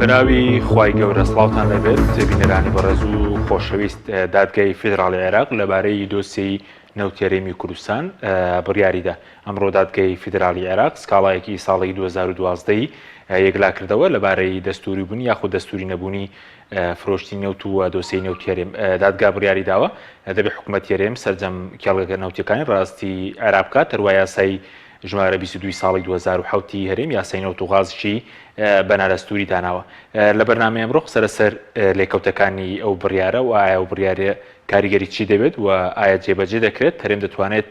بەناوی خوای گەورە سڵاوتان لێبێت بینەرانی بەڕێز و خۆشەویست دادگای فیدراڵی عێراق لەبارەی دۆسیەی نەوتی هەرێمی کوردستان بڕیاریدا ئەمڕۆ دادگای فیدراڵی عێراق سکاڵایەکی ساڵی 2012 ی یەکلاکردەوە لەبارەی دەستوری بوون یاخود دەستوری نەبوونی فرۆشتنی نەوت و دۆسیەی نەوتی هەرێم دادگا بڕیاری داوە دەبێت حکوومەت هەرێم سەرجەم کێڵگە نەوتیەکانی ڕاستی عێراق بکات هەروە یاسای ژمارە 22 ساڵی 2007 ی هەرێم یاسای نەوت و غازشی بە نادەستوری داناوە لە بەرنامەی ئەمڕۆ قسە لەسەر لێکەوتەکانی ئەو بڕیارە و ئایا ئەو بڕیارە کاریگەری چی دەبێت و ئایا جێبەجێ دەکرێت هەرێم دەتوانێت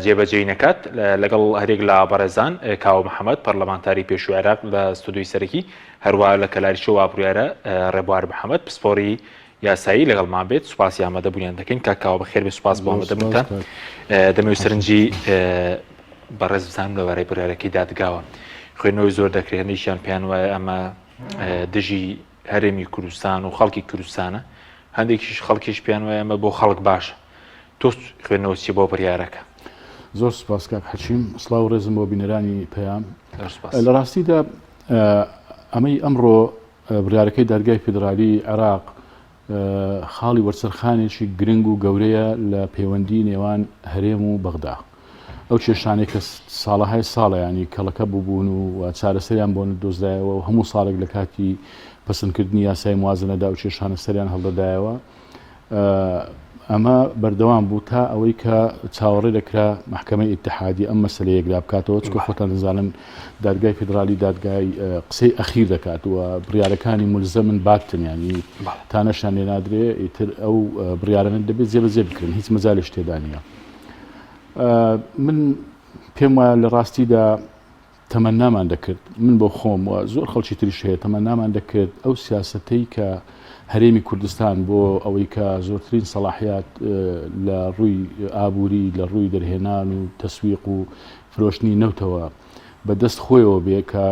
جێبەجێی نەکات لەگەڵ هەرێک لە بەڕێزان کاوە محەممەد پەرلەمانتاری پێشوو عێراق لە ستۆدیۆی سەرەکی هەروە لە کەلاریشەوە بڕیارە ڕێبوار محەممەد پسپۆری یاسایی لەگەڵمان بێت سوپاسی ئامادەبوونیان دەکەین کاک کاوە بەخێر بێ سوپاس بۆ ئامادەبوونتان دەمەوێت سەرنجی بەڕێز بزانم لەبارەی بڕیارەکەی دادگاوە خوێندنەوەی زۆر دەکرێت هەندێکیان پێیان وایە ئەمە دژی هەرێمی کوردستان و خەڵکی کوردستانە هەندێکیش خەڵکیش پێیان وایە ئەمە بۆ خەڵک باشە تۆ خوێندنەوە چی بۆ بڕیارەکە؟ زۆر سپاس کاک حەکیم سڵاو و ڕێزم بۆ بینەرانی پەیام لە ڕاستیدا ئەمەی ئەمڕۆ بڕیارەکەی دادگای فیدرالی عێراق خاڵی وەرچەرخانێکی گرنگ و گەورەیە لە پەیوەندی نێوان هەرێم و بەغدا. ئەو کێشانەی کە ساڵەهای ساڵە ینی کەڵەکە ببوون و چارەسەریان بۆ نەدۆزرایەوە و هەموو ساڵێک لە کاتی پەسەندکردنی یاسای موازنەدا ئەو کێشانە سەریان هەڵدەدایەوە ئەمە بەردەوام بوو تا ئەوەی کە چاوەڕێ دەکرا مەحکەمەی ئیتحادی ئەم مەسەلەیە یەکلا بکاتەوە، چونکە خۆتان دەزانن دادگای فیدرالی دادگای قسەی ئەخیر دەکات و بڕیارەکانی مولزەمن باتن ینی تانەشیان لێ نادرێ ئیتر ئەو بڕیارانە دەبێت جێبەجێ بکرێن هیچ مەجالێش تێدا نییە. من پێم وایە لە ڕاستیدا تەمەنامان دەکرد، من بۆ خۆم و زۆر خەڵکی تریش هەیە، تەمەنامان دەکرد ئەو سیاسەتەی کە هەرێمی کوردستان بۆ ئەوەی کە زۆرترین سەڵاحیات لە ڕووی ئابووری، لە ڕووی دەرهێنان و تەسویق و فرۆشتنی نەوتەوە بە دەست خۆیەوە بێ کە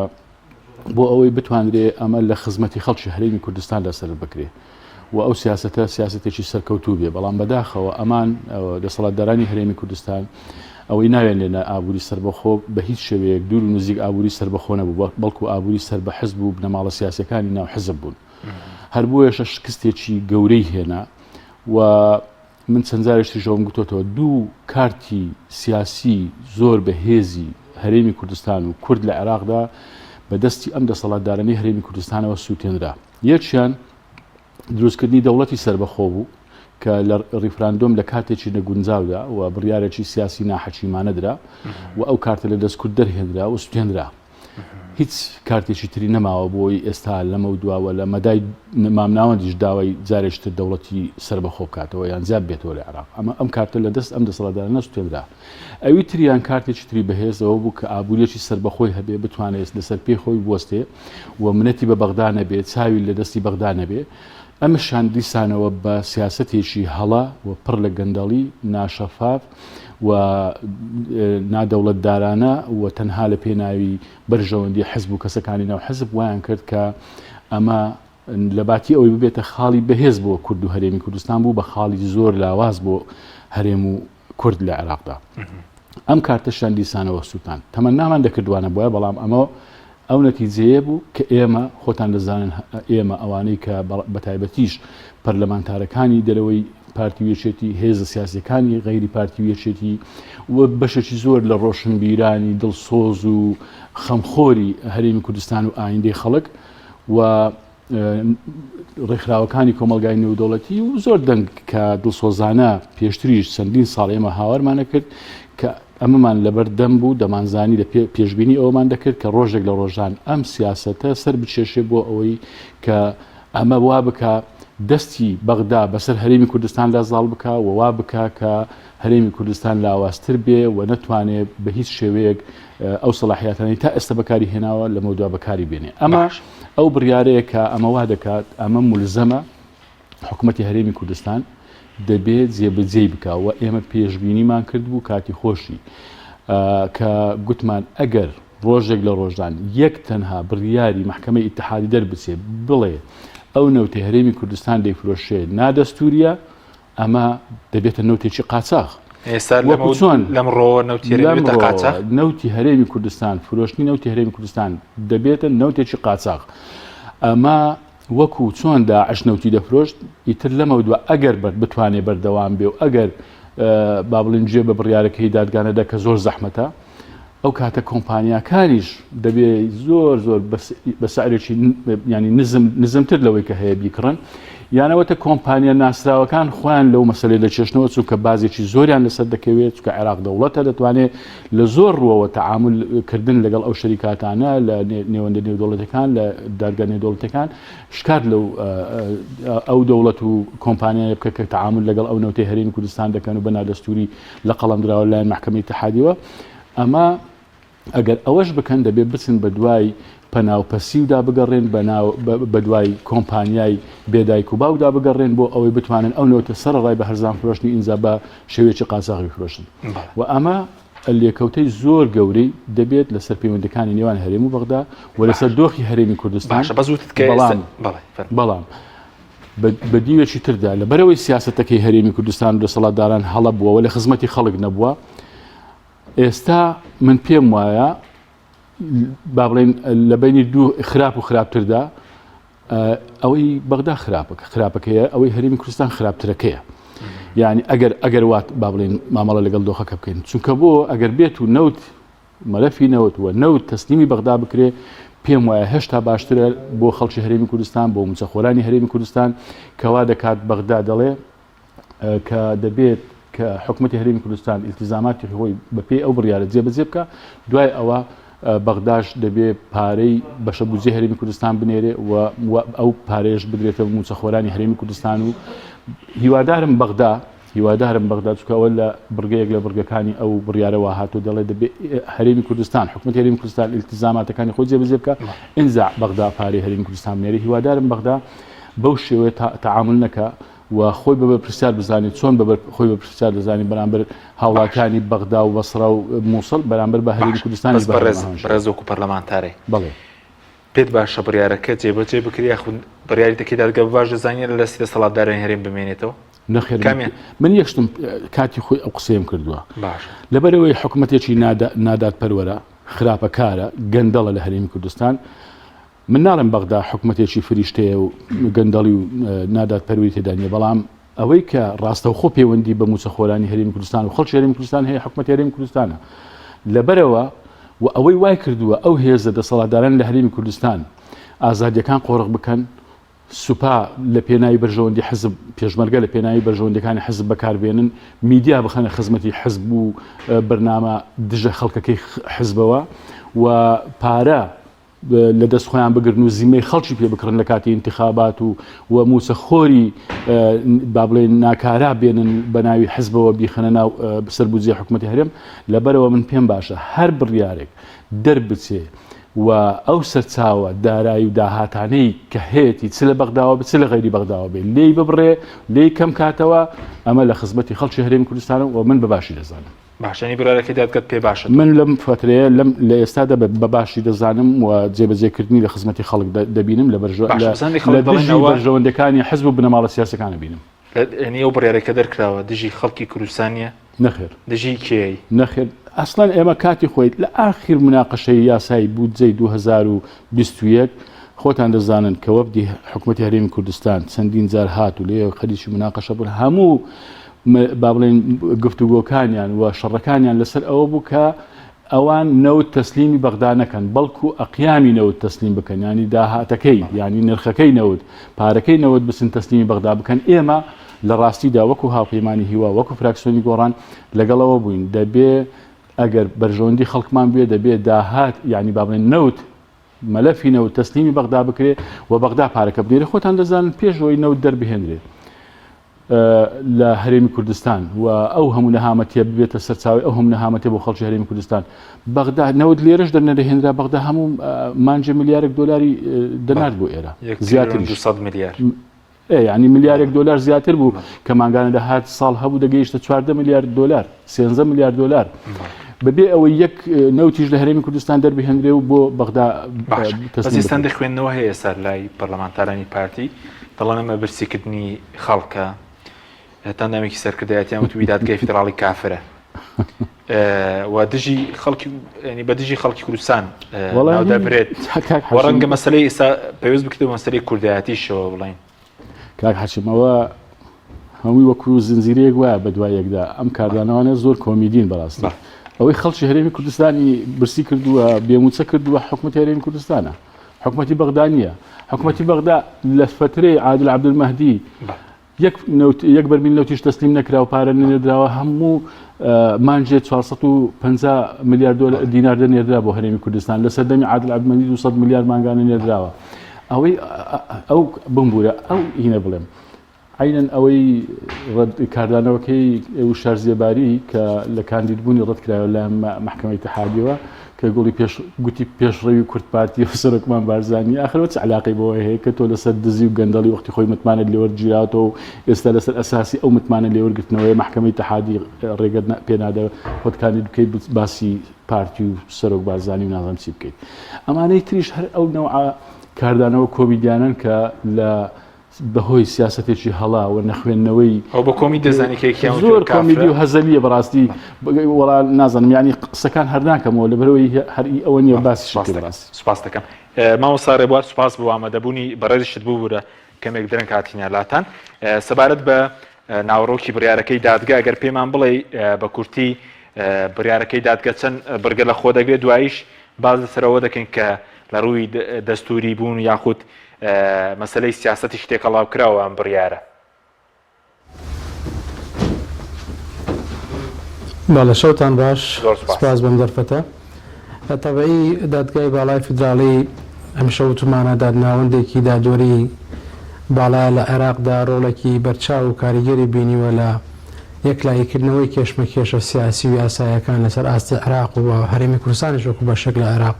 بۆ ئەوەی بتوانرێ ئەمە لە خزمەتی خەڵکی هەرێمی کوردستاندا سەرف بکرێ. و ئەو سیاسەتە سیاسەتێکی سەرکەوتوو بێ، بەڵام بەداخەوە ئەمان دەسەڵاتدارانی هەرێمی کوردستان ئەوەی ناویان لێنا ئابووری سەربەخۆ بە هیچ شێوەیەک دوور و نزیک ئابووری سەربەخۆ نەبوو، بەڵکو ئابووری سەر بە حزب و بنەماڵە سیاسیەکانی ناو حزب بوون. هەر بۆیەشە شکستێکی گەورەی هێنا و من چەند جارێک تریش ئەوەم گوتۆتەوە دوو کارتی سیاسی زۆر بەهێزی هەرێمی کوردستان و کورد لە عێراقدا بە دەستی ئەم دەسەڵاتدارانەی هەرێمی کوردستانەوە سووتێنرا. یەکیان دروستکردنی دەوڵەتی سەربەخۆ بوو کە لە ڕیفراندۆم لە کاتێکی نەگونجاودا و بڕیارێکی سیاسی ناحەکیمانە درا و ئەو کارتە لە دەست کورد دەرهێنرا و سوتێنرا. هیچ کارتێکی تری نەماوە بۆی ئێستا لەمە دواوە لە مەدای مامناوەندیش داوای جارێکی تر دەوڵەتی سەربەخۆ بکاتەوە یان زیاد بێتەوە لە عێراق ئەمە ئەم کارتە لە دەست ئەم دەسەڵاتدارانە نەسوتێنرا. ئەوی تریان کارتێکی تری بەهێز ئەوە بوو کە ئابووریەکی سەربەخۆی هەبێ بتوانێت لەسەر پێی خۆی بوەستێ و منەتی بە بەغدا نەبێ چاوی لە دەستی بەغدا نەبێ ئەمشان دیسانەوە بە سیاسەتێکی هەڵە و پڕ لە گەندەڵی ناشەفاف و نادەوڵەتدارانە و تەنها لە پێناوی بەرژەوەندی حزب و کەسەکانی ناو حزب وایان کرد کە ئەمە لەباتی ئەوەی ببێتە خاڵی بەهێز بۆ کورد و هەرێمی کوردستان بوو بە خاڵی زۆر لاواز بۆ هەرێم و کورد لە عێراقدا ئەم کارتەشیان دیسانەوە سووتان تەمەنامان دەکردوانە بۆیە بەڵام ئەمە ئەو نەتیجەیە بوو کە ئێمە خۆتان دەزانن ئێمە ئەوانەی کە بەتایبەتیش پەرلەمانتارەکانی دەرەوەی پارتی و یەکێتی هێزە سیاسەکانی غەیری پارتی و یەکێتی و بەشێکی زۆر لە ڕۆشنبیرانی دڵسۆز و خەمخۆری هەرێمی کوردستان و ئایندەی خەڵک و ڕێکخراوەکانی کۆمەڵگای نێودەوڵەتی و زۆر دەنگ کە دڵسۆزانە پێشتریش چەندین ساڵ ئێمە هاوارمانە کرد کە ئەمەمان لەبەر دەم بوو دەمانزانی لە پێشبینی ئەومان دەکرد کە ڕۆژێک لە ڕۆژان ئەم سیاسەتە سەر بچێشێ بۆ ئەوەی کە ئەمە وا بکە دەستی بەغدا بەسەر هەرێمی کوردستاندا زاڵ بکە و وا بکە کە هەرێمی کوردستان لاوازتر بێ و نەتوانێ بە هیچ شێوەیەک ئەو سەڵاحیاتانەی تا ئێستا بەکاری هێناوە لەمەودوا بەکاری بێنێ. ئەمە ئەو بڕیارەیە کە ئەمە وا دەکات ئەمە مولزەمە حکوومەتی هەرێمی کوردستان دەبێ جێبەجێی بکا و ئێمە پێشبینیمان کردبوو کاتی خۆشی کە گوتمان ئەگەر ڕۆژێک لە ڕۆژان یەک تەنها بڕیاری مەحکەمەی ئیتحادی دەربچێ بڵێ ئەو نەوتەی هەرێمی کوردستان دەیفرۆشێ نادەستووریە ئەمە دەبێتە نەوتێکی قاچاخ. ئێستا وەکو چۆن لەمڕۆوە نەوتی هەرێم دەبێتە قاچاخ؟ نەوتی هەرێمی کوردستان، فرۆشتنی نەوتی هەرێمی کوردستان دەبێتە نەوتێکی قاچاخ. ئەمە وەکو چۆن داعش نەوتی دەفرۆشت، ئیتر لەمەودوا ئەگەر بتوانێ بەردەوام بێ و ئەگەر با بڵێین گوێ بە بڕیارەکەی دادگا نەدا کە زۆر زەحمەتە، ئەو کاتە کۆمپانیاکانیش دەبێ زۆر زۆر بە سعرێکی ینی نزم نزمتر لەوەی کە هەیە بیکڕن یانەوەتە کۆمپانیا ناسراوەکان خۆیان لەو مەسلەی دەچێشنەوە چونکە بازێکی زۆریان لەسەر دەکەوێت چونکە عێراق دەوڵەتە دەتوانێت لە زۆر ڕووەوە تەعامول کردن لەگەڵ ئەو شەریکاتانە لە نێوەندە نێودەوڵەتەکان لە دادگا نێودەوڵەتەکان شکات لەو ئەو دەوڵەت و کۆمپانیایە بکە کە تەعامول لەگەڵ ئەو نەوتەی هەرێمی کوردستان دەکەن و بە نادەستوری لە قەڵەم دراوە لەلایەن مەحکەمەی ئیتحادیەوە ئەمە ئەگەر ئەوەش بکەن دەبێ بچن بە دوای پەنا و پەسیودا بگەڕێن بە دوای کۆمپانیای بێ دایک و باوکدا بگەڕێن بۆ ئەوەی بتوانن ئەو نەوتە سەرەڕای بە هەرزان فرۆشتنی ئینجا بە شێوەیەکی قاچاغ بیفرۆشن و ئەمە لێکەوتەی زۆر گەورەی دەبێت لەسەر پەیوەندەکانی نێوان هەرێم و بەغدا و لەسەر دۆخی هەرێمی کوردستان باشە بەس وتت کە بەڵام بەڵام بە دیوێکی تردا لەبەرەوەی سیاسەتەکەی هەرێمی کوردستان و دەسەڵاتداران هەڵە بووە و لە خزمەتی خەڵک نەبووە ئێستا من پێم وایە با بڵێین لە بینی دوو خراپ و خراپتردا ئەوەی بەغدا خراپەکە خراپەکەیە ئەوەی هەرێمی کوردستان خراپترەکەیە یعنی ئەگەر ئەگەر وات با بڵێن مامەڵە لەگەڵ دۆخەکە بکەین چونکە بۆ ئەگەر بێت و نەوت مەلەفی نەوت و نەوت تەسلیمی بەغدا بکرێ پێم وایە هێشتا باشترە بۆ خەڵکی هەرێمی کوردستان بۆ موچەخۆرانی هەرێمی کوردستان کەوا دەکات بەغدا دەڵێ کە دەبێت کە حکومەتی هەرێمی کوردستان ئیلتیزاماتی خۆی بەپێی ئەو بڕیارە جێبەجێ بکە دوای ئەوە بەغداش دەبێ پارەی بەشە بودجەی هەرێمی کوردستان بنێرێ و ئەو پارەیەش بدرێتە موچەخۆرانی هەرێمی کوردستان و هیوادارم بەغدا هیوادارم بەغدا چونکە ئەوە لە بڕگەیەک لە بڕگەکانی ئەو بڕیارەوە هاتوو دەڵێ دەبێ هەرێمی کوردستان حکومەت هەرێمی کوردستان ئیلتیزاماتەکانی خۆی جێبەجێ بکە ئینجا بەغدا پارەی هەرێمی کوردستان بنێرێ هیوادارم بەغدا بەو شێوەیە تەعامول نەکا و خۆی بە بەرپرسیار بزانێت چۆن بە خۆی بە پرسیار دەزانێت بەرامبەر هاوڵاتیانی بەغدا و بەسڕا و مووسڵ بەرامبەر بە هەرێمی کوردستانیش بە بەڕێز بەڕێز وەکو پەرلەمانتارێک بەڵێ پێت باشە بڕیارەکە جێبەجێ بکرێ یاخود بڕیاری دەکەی دادگا بە باش دەزانین لە دەستی دەسەڵاتدارانی هەرێم بمێنێتەوە؟ نەخێر کامیان؟ من یەک شتم کاتی خۆی ئەو قسەیەم کردووە باش لەبەرئەوەی حکومەتێکی نادادپەروەرە خراپەکارە گەندەڵە لە هەرێمی کوردستان من ناڵێم بەغدا حکومەتێکی فریشتەیە و گەندەڵی و نادادپەروەری تێدا نییە، بەڵام ئەوەی کە ڕاستەوخۆ پەیوەندی بە مووچەخۆرانی هەرێمی کوردستان و خەڵکی هەرێمی کوردستان هەیە حکومەتی هەرێمی کوردستانە. لەبەرئەوە و ئەوەی وای کردووە ئەو هێزە دەسەڵاتداران لە هەرێمی کوردستان ئازادییەکان قۆرخ بکەن، سوپا لە پێناوی بەرژەوەندی حزب، پێشمەرگە لە پێناوی بەرژەوەندیەکانی حزب بەکاربێنن، میدیا بخەنە خزمەتی حزب و بەرنامە دژە خەڵکەکەی حزبەوە و پارە لە دەست خۆیان بگرن و زیمەی خەڵکی پێ بکڕن لە کاتی ئینتخابات و و مووچە خۆری با بڵێن ناکارا بێنن بە ناوی حزبەوە بیخەنە ناو سەر بودجەی حکوومەتی هەرێم لەبەرەوە من پێم باشە هەر بڕیارێک دەربچێ و ئەو سەرچاوە دارایی و داهاتانەی کە هەیەتی چ لە بەغداوە بێت چ لە غەیری بەغداوە بێت لێی ببڕێ لێی کەم کاتەوە ئەمە لە خزمەتی خەڵکی هەرێمی کوردستانە و من بە باشی دەزانم. باشە یانی بڕیارەکەی دادگەت پێ باشە تۆ؟ من لەم فەترەیە لەم لە ئێستادا بە باشی دەزانم و جێبەجێکردنی لە خزمەتی خەڵک دەبینم لە بەرژە باشە بەس هەندێک خەڵک لە دەڵێن دژی ئەوە بەرژەوەندەکانی حزب و بنەماڵە سیاسەکان ئەبینم. یانی ئەو بڕیارەی کە دەرکراوە دژی خەڵکی کوردستان نییە؟ نەخێر. دژی کێی؟ نەخێر ئەسڵەن ئێمە کاتی خۆی لە ئاخیر مناقەشەی یاسای بودجەی 2021 خۆتان دەزانن کە وەفدی حکومەتی هەرێمی کوردستان چەندین جار هات و لێ خەریکی مناقەشە بوون هەموو با بڵێن گفتوگۆکانیان و شەڕەکانیان لەسەر ئەوە بوو کە ئەوان نەوت تەسلیمی بەغدا نەکەن بەڵکو ئەقیامی نەوت تەسلیم بکەن ینی داهاتەکەی ینی نرخەکەی نەوت پارەکەی نەوت بچن تەسلیمی بەغدا بکەن ئێمە لە ڕاستیدا وەکو هاوپەیمانی هیوا وەکو فراکسیۆنی گۆڕان لەگەڵەوە بووین دەبێ ئەگەر بەرژەوەندی خەڵکمان بوێ دەبێ داهات یعنی با بڵێن نەوت مەلەفی نەوت تەسلیمی بەغدا بکرێ و بەغدا پارەکە بنێرێ خۆتان دەزانن پێش ئەوەی نەوت دەربهێنرێ لە هەرێمی کوردستان و ئەو هەموو نەهامەتیە ببێتە سەرچاوی ئەو هەموو نەهامەتیە بۆ خەڵکی هەرێمی کوردستان بەغدا نەوت لێرەش دەرنەدەهێنرا بەغدا هەموو مانجە ملیارێک دۆلاری دەنارد بۆ ئێرە زیاتر 200 ملیار یعنی ملیارێک دۆلار زیاتر بوو کە مانگانە دەهات ساڵ هەبوو دەگەیشتە 14 ملیار دۆلار 13 ملیار دۆلار بەبێ ئەوەی یەک نەوتیش لە هەرێمی کوردستان دەربهێنرێ و بۆ بەغدا تەسلیم خوێندنەوە هەیە سەر لای پەرلەمانتارانی پارتی دەڵێن ئەمە برسیکردنی خەڵکە هەتا ناوێکی سەرکردایەتیان وتوی دادگای فیدراڵی کافرە. و دژی خەڵکی ینی بە دژی خەڵکی کوردستان دەبرێت ڕەنگە مەسلەی ئێستا پێویست بکرێت مەسلەی کوردایەتیشەوە بڵین کاک حەشیم ئەوە هەمووی وەکو زنجیرەیەک وایە بە دوای یەکدا ئەم کاردانەوانە زۆر کۆمیدین بەڕاستی ئەوەی خەڵکی هەرێمی کوردستانی برسی کردووە بێموچە کردووە حکومەت هەرێمی کوردستانە حکومەتی بەغدا نییە حکومەتی بەغدا لە فترەی عادل عەبدولمەهدی یەک نەوت یەک بەرمیل نەوتیش تەسلیم نەکرا و پارە نەنێردراوە هەموو مانجێ 450 ملیار دۆلار دینار دەنێردرا بۆ هەرێمی کوردستان لە سەردەمی عادل عەبدولمەهدی 200 ملیار مانگانە نێردراوە ئەوەی ئەو بمبوورە ئەو هینە بڵێم عینەن ئەوەی کاردانەوەکەی وشار زێباری کە لە کاندیدبوونی ڕەتکرایەوە لە مەحکەمەی ئیتحادیەوە کە گوڵی پێش گوتی پێشڕەوی کورد پارتی و سەرۆکمان بارزانی ئاخر چ علاقەی بەوە هەیە کە تۆ لەسەر دزی و گەندەڵی وەختی خۆی متمانەت لێوەرگیراوەتەوە و ئێستا لەسەر ئەساسی ئەو متمانە لێوەرگرتنەوەی مەحکەمەی ئیتحادی ڕێگەت پێ نادە خۆت کاندید بکەیت باسی پارتی و سەرۆک بارزانی و نازانم چی بکەیت ئەمانەی تریش هەر ئەو نەوعە کاردانەوە کۆمیدیانەن کە لە بەهۆی سیاسەتێکی هەڵا و نەخوێندنەوەی ئەو بە کۆمی دەزانی کە یەکیان زۆر کۆمیدی و هەزەلیە بەڕاستی وەڵا نازانم یعنی قسەکان هەر ناکەمەوە لەبەرەوەی هەر ئی ئەوە نییە باسی بەڕاستی سپاس دەکەم مامۆستا ڕێبوار سپاس بۆ ئامادەبوونی بەڕێزیشت ببورە کەمێک درەنگ هاتینە لاتان سەبارەت بە ناوەڕۆکی بڕیارەکەی دادگا گەر پێمان بڵێ بە کورتی بڕیارەکەی دادگە چەند بڕگە لە خۆ دەگرێت دواییش باز لەسەرەوە دەکەین کە لە ڕووی دەستوری بوون یاخود مەسەلەی سیاسەتیش تێکەڵاو کراوە ئەم بڕیارە. بەڵێ شەوتان باش زۆر سوپاس. سوپاس بەم دەرفەتە. تەبعی دادگای باڵای فیدراڵی هەمیشە وتومانە دادناوەندێکی دادوەری باڵایە لە عێراقدا ڕۆڵێکی بەرچاو و کاریگەری بینیوە لە یەکلاییکردنەوەی کێشمەکێشە سیاسی و یاساییەکان لەسەر ئاستی عێراق و هەرێمی کوردستانیش وەکو بەشێک لە عێراق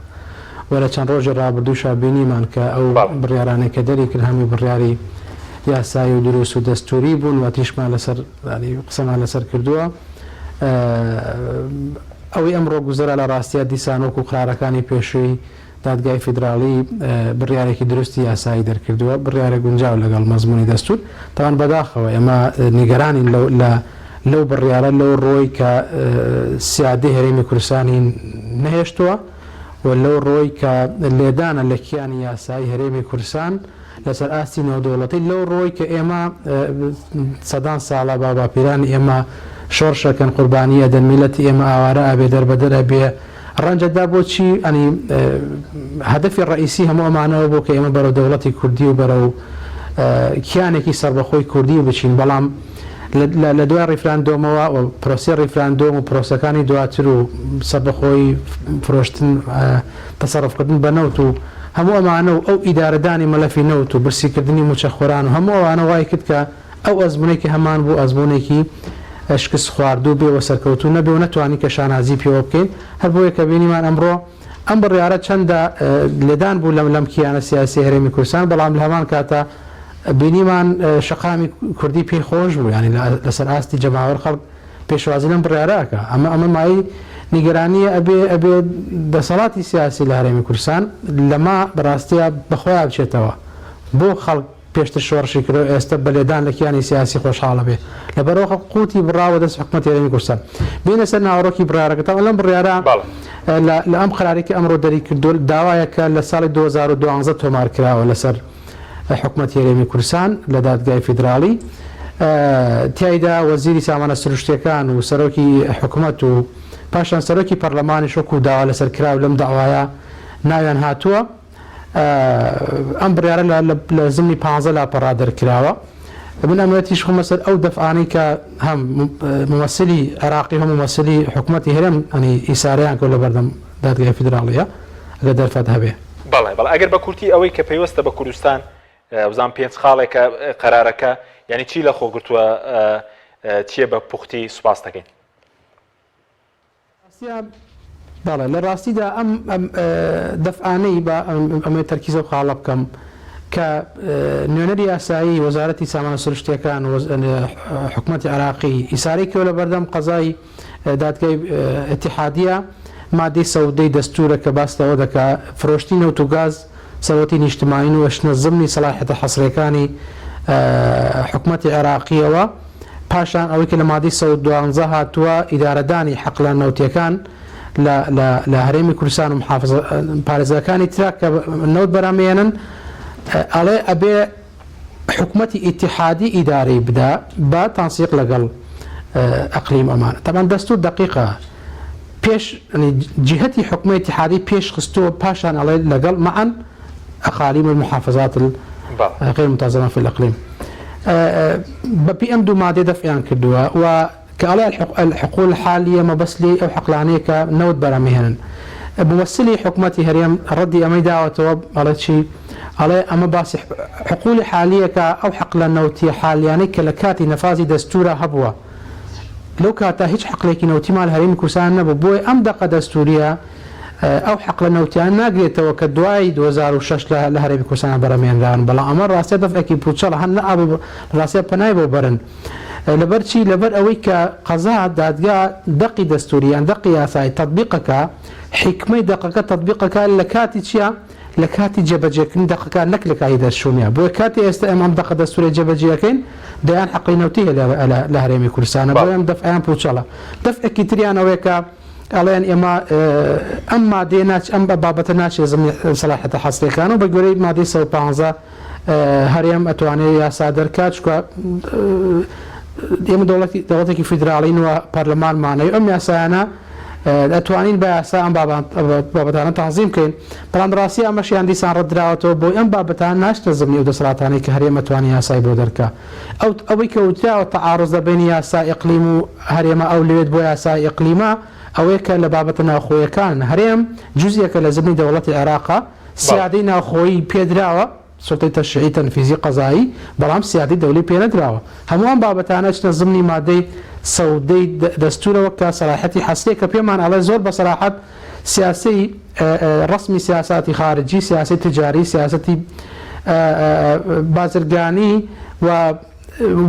و لە چەند ڕۆژی ڕابردووشا بینیمان کە ئەو بڕیارانەی کە دەری کرد هەمووی بڕیاری یاسایی و دروست و دەستووری بوون و تیشمان لەسەر قسەمان لەسەر کردووە. ئەوەی ئەمڕۆ گوزەرا لە ڕاستیا دیسان وەکو قرارەکانی پێشووی دادگای فیدراڵی بڕیارێکی دروستی یاسایی دەرکردووە، بڕیارێک گونجاو لەگەڵ مەزموونی دەستوور. تاوان بەداخەوە ئێمە نیگەرانین لەو لە لەو بڕیارە لەو ڕۆی کە سیادەی هەرێمی کوردستانی نەهێشتووە و لەو ڕۆی کە لێدانە لە کیانی یاسایی هەرێمی کوردستان لەسەر ئاستی نێودەوڵەتی لەو ڕۆی کە ئێمە سەدان ساڵە باوباپیرانی ئێمە شۆڕشەکەن قوربانی ئەدەن میلەتی ئێمە ئاوارە ئەبێ دەربەدەر ئەبێ ڕەنجە دا بۆچی ئەنی هەدەفی ڕەئیسی هەموو ئەمانەوە بۆ کە ئێمە بەرەو دەوڵەتی کوردی و بەرەو کیانێکی سەربەخۆی کوردی بچین بەڵام لە دوای ڕیفراندۆمەوە و پرۆسەی ڕیفراندۆم و پرۆسەکانی دواتر و سەربەخۆیی فرۆشتن تەسەڕفکردن بە نەوت و هەموو ئەمانە و ئەو ئیدارەدانی مەلەفی نەوت و برسیکردنی مووچەخۆران و هەموو ئەوانە وای کرد کە ئەو ئەزموونەی کە هەمان بوو ئەزموونێکی شکستخواردوو بێ و سەرکەوتوو نەبێ و نەتوانین کە شانازی پێوە بکەین هەر بۆیە کە بینیمان ئەمڕۆ ئەم بڕیارە چەندە لێدان بوو لەم لەم کیانە سیاسیە هەرێمی کوردستان بەڵام لە هەمان کاتا بینیمان شەقامی کوردی پێی خۆش بوو یانی لەسەر ئاستی جەماوەر خەڵک پێشوازی لەم بڕیارە ئەکا ئەمە ئەمە مایەی نیگەرانیە ئەبێ ئەبێ دەسەڵاتی سیاسی لە هەرێمی کوردستان لەمە بەڕاستیا بەخۆیا بچێتەوە بۆ خەڵک پێشتر شۆڕشی کردو ئێستە بە لێدان لە کیانی سیاسی خۆشحاڵە بێ لەبەرئەوە خەڵک قوتی بڕاوە دەست حکومەتی هەرێمی کوردستان بێینە سەر ناوەڕۆکی بڕیارەکە تەبعەن لەم بڕیارە لە لە ئەم قەرارەی کە ئەمڕۆ دەری کردووە داوایەکە لە ساڵی 2012 تۆمار کراوە لەسەر حکومەتی هەرێمی کوردستان لە دادگای فیدراڵی تیایدا وەزیری سامانە سروشتیەکان و سەرۆکی حکومەت و پاشان سەرۆکی پەرلەمانیش وەکو داوا لەسەر کراو لەم داوایە ناویان هاتووە. ئەم بڕیارە لە زمنی پانزە لاپەڕا دەرکراوە. من ئەمەوێت تیشک بخەمە سەر ئەو دەفعانەی کە هەم مومەسلی عێراقی و هەم مومەسلی حکومەتی هەرێم ئەنی ئیسارەیان کرد لە بەردەم دادگای فیدراڵیە ئەگەر دەرفەت هەبێ. بەڵێ بەڵێ ئەگەر بە کورتی ئەوەی کە پەیوەستە بە کوردستان وزان پێنج خاڵێکە قەرارەکە یانی چی لە خۆ گرتووە چییە بە پوختی سوپاس دەکەین. بەڵێ لە ڕاستیدا ئەم دەفعانەی با ئەمەوێت تەرکیز ئەو خاڵە بکەم کە نوێنەری یاسایی وەزارەتی سامانە سروشتیەکان و حکومەتی عێراقی ئیسارەی کردوە لە بەردەم قەزای دادگای ئیتیحادیە مادەی سەودەی دەستورە کە باس لەوە دەکا فرۆشتنی نەوت و گاز سەروەتی نیشتمانین و ئەچنە زمنی سەڵاحیەتە حەسریەکانی حکومەتی عێراقیەوە. پاشان ئەوەی کە لە مادەی 112 هاتووە ئیدارەدانی حەقلە نەوتیەکان لە لە لە هەرێمی کوردستان و محافزە پارێزگاکانی ترا کە نەوت بەرهەمێنن ئەڵێ ئەبێ حکومەتی ئیتیحادی ئیدارەی بدا بە تەنسیق لەگەڵ ئەقلیم ئەمانە تەبعەن دەستور دەقیقە پێش جهتی حکومە ئیتیحادی پێش خستووە پاشان ئەڵێ لەگەڵ معا اقالیم المحافظات غیر منتظمە فی الاقلیم بەپی ئەم دوو مادەیە دەفعیان کردووە و کە ئەڵێ الحقول الحالیە مەبەست لێی ئەو حەقلانەیە کە نەوت بەرهەمهێنن. مومەسلی حکومەتی هەرێم ڕەدی ئەمەی داوەتەوە ئەڵێ چی؟ ئەڵێ ئەمە باسی حقولی حالیەکە ئەو حەقلە نەوتیە حالیانەی کە لە کاتی نەفازی دەستورا هەبووە لەو کاتە هیچ حەقلێکی نەوتیمان لە هەرێمی کوردستان نەبوو بۆیە ئەم دەقە دەستوریە ئەو حەقلە نەوتیانە ناگرێتەوە کە دوای 2006 لە هەرێمی کوردستان بەرهەمهێنراون بەڵام ئەمە ڕاستە دەفعێکی پوچەڵە هەر نەئەبوو ڕاستە پەنای بۆ بەرن. لەبەر چی؟ لەبەر ئەوەی کە قەزا، دادگا، دەقی دەستووری یان دەقی یاسایی تەتبیق ئەکا، حیکمەی دەقەکە تەتبیق ئەکا لە کاتی چیا؟ لە کاتی جێبەجێکردنی دەقەکە نەک لە کاتی دەرچوونیا. بۆیە کاتێ ئێستا ئێمە ئەم دەقە دەستووریە جێبەجێ ئەکەین، دەیان حەقی نەوتی هەیە لە هەرێمی کوردستانا، بۆیە ئەم دەفعەیان پووچەڵە. دەفعێکی تریان ئەوەیە کە ئەڵێن ئێمە ئەم مادەیە ناچ ئەم بابەتە ناچێ زمنی سەلاحیەتە حەسریەکان و بە گوێرەی مادەی 115 هەرێم ئەتوانێ یاسا دەرکات چونکە ئێمە دەوڵەتی دەوڵەتێکی فیدراڵین و پەرلەمانمانەوە ئەم یاسایانە ئەتوانین بە یاسا ئەم بابەتانە تەنزیم بکەین بەڵام ڕاستی ئەمەشیان دیسان ڕەتدراوەتەوە بۆی ئەم بابەتانە ناچنە زمنی ئەو دەسەڵاتانەی کە هەرێم ئەتوانێ یاسای بۆ دەرکا ئەو ئەوەی کە وتراوە تەعاروز لە بەینی یاسا ئیقلیم و هەرێمە ئەو لەوێت بۆ یاسا ئیقلیمە ئەوەیە کە لە بابەتە ناوخۆیەکان هەرێم جوزیەکە لە زمنی دەوڵەتی عێراقە سیادەی ناوخۆیی پێدراوە، سوڵتەی تەشریعی، تەنفیزی، قەزایی، بەڵام سیادەی دەولی پێنەدراوە. هەموو ئەم بابەتانە ئەچنە زمنی مادەی سەدەی دەستورەوە کە سەراحەتی حەسریە کە پێمان ئەڵێ زۆر بە سەراحەت سیاسەی ڕەسمی سیاساتی خارجی، سیاسەی تجاری، سیاسەتی بازرگانی و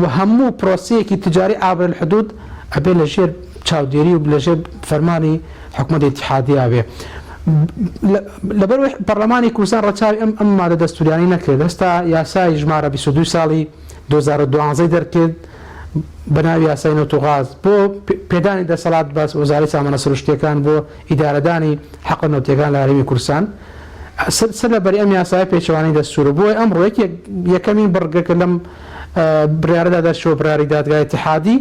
و هەموو پرۆسەیەکی تجاری عابر الحدود ئەبێ لە ژێر چاودێری و لە ژێر فەرمانی حکومەتی ئیتیحادیا بێ. لەبەر ئەوەی پەرلەمانی کوردستان ڕەچاوی ئەم ئەم مادە دەستوریانەی نەکرد هەستا یاسای ژمارە 22 ساڵی 2012 دەرکرد بە ناوی یاسای نەوت و غاز بۆ پێدانی دەسەڵات بە وەزارەی سامانە سروشتیەکان بۆ ئیدارەدانی حەقە نەوتیەکان لە هەرێمی کوردستان سەر لە بەری ئەم یاسایە پێچەوانەی دەستوورە بۆیە ئەمڕۆ یەکێک یەکەمین بڕگە کە لەم بڕیارەدا دەرچووە بڕیاری دادگای ئیتیحادی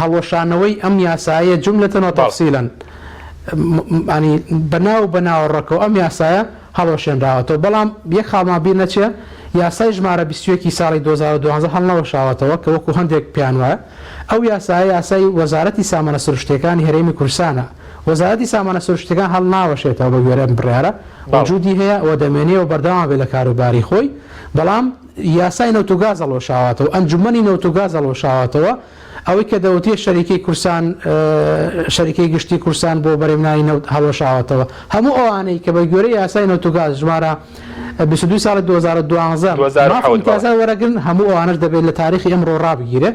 هەڵوەشانەوەی ئەم یاسایە جوملەتەن و تەفسیلەن ینی بەناو بە ناوەڕۆکەوە ئەم یاسایە هەڵوەشێنراوەتەوە بەڵام یەک خاڵمان بیر نەچێ یاسای ژمارە 21 ساڵی 2012 هەڵنەوەشاوەتەوە کە وەکو هەندێک پێیان وایە ئەو یاسایە یاسای وەزارەتی سامانە سروشتیەکانی هەرێمی کوردستانە وەزارەتی سامانە سروشتیەکان هەڵناوەشێتەوە بە گوێرەی ئەم بڕیارە وجودی هەیە و دەمێنێ و بەردەوام ئەبێ لە کاروباری خۆی بەڵام یاسای نەوت و گاز هەڵوەشاوەتەوە ئەنجومەنی نەوت و گاز هەڵوەشاوەتەوە ئەوەی کە دەوترێ شەریکەی کورسان شەریکەی گشتی کورسان بۆ بەرهەمهێنانی نەوت هەڵوەشاوەتەوە هەموو ئەوانەی کە بە گوێرەی یاسای نەوت و گاز ژمارە 22 ساڵی 2012 مافی ئیمتیازات وەرەگرن هەموو ئەوانەش دەبێت لە تاریخی ئەمڕۆ ڕابگیرێ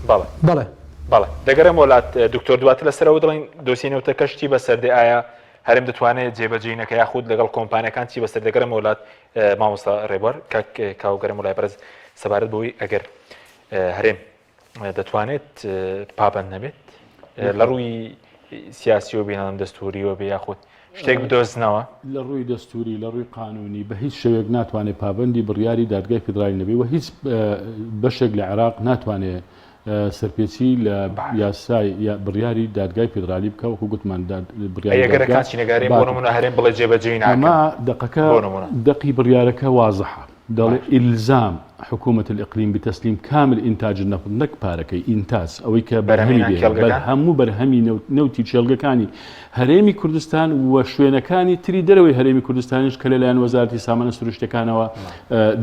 بەڵێ بەڵێ. بەڵێ دەگەڕێمەوە لات دکتۆر دواتر لەسەر ئەوە دەڵێین دۆسیەی نەوتەکەش چی بەسەر دێ ئایا هەرێم دەتوانێت جێبەجێی نەکە یاخود لەگەڵ کۆمپانیەکان چی بەسەر دەگەڕێمەوە لات مامۆستا ڕێبوار کاک کاوە گەڕێمەوە لای بەڕێز سەبارەت بەوەی ئەگەر هەرێم دەتوانێت پابند نەبێت لە ڕووی سیاسیەوە بێنم دەستوریەوە بێ یاخود شتێک بدۆزنەوە؟ لە ڕووی دەستوری، لە ڕووی قانونی بە هیچ شێوەیەک ناتوانێت پابەندی بڕیاری دادگای فیدرالی نەبێت و هیچ بەشێک لە عێراق ناتوانێت سەرپێچی لە یاسای بڕیاری دادگای فیدرالی بکە وەکو گوتمان بڕیاری دادگا بۆ نمونە هەرێم بڵێ جێبەجێی ناکەم ئەمە دەقەکە دەقی بڕیارەکە وازحە. دەڵێ ئیلزام حکومە الاقلیم بتسلیم کامل انتاج النفط نەک پارەکەی ئینتاج ئەوەی کە بەرهەمی دێ بەرهەم و بەرهەمی نەوتی کێڵگەکانی هەرێمی کوردستان و شوێنەکانی تری دەرەوەی هەرێمی کوردستانیش کە لەلایەن وەزارەتی سامانە سروشتەکانەوە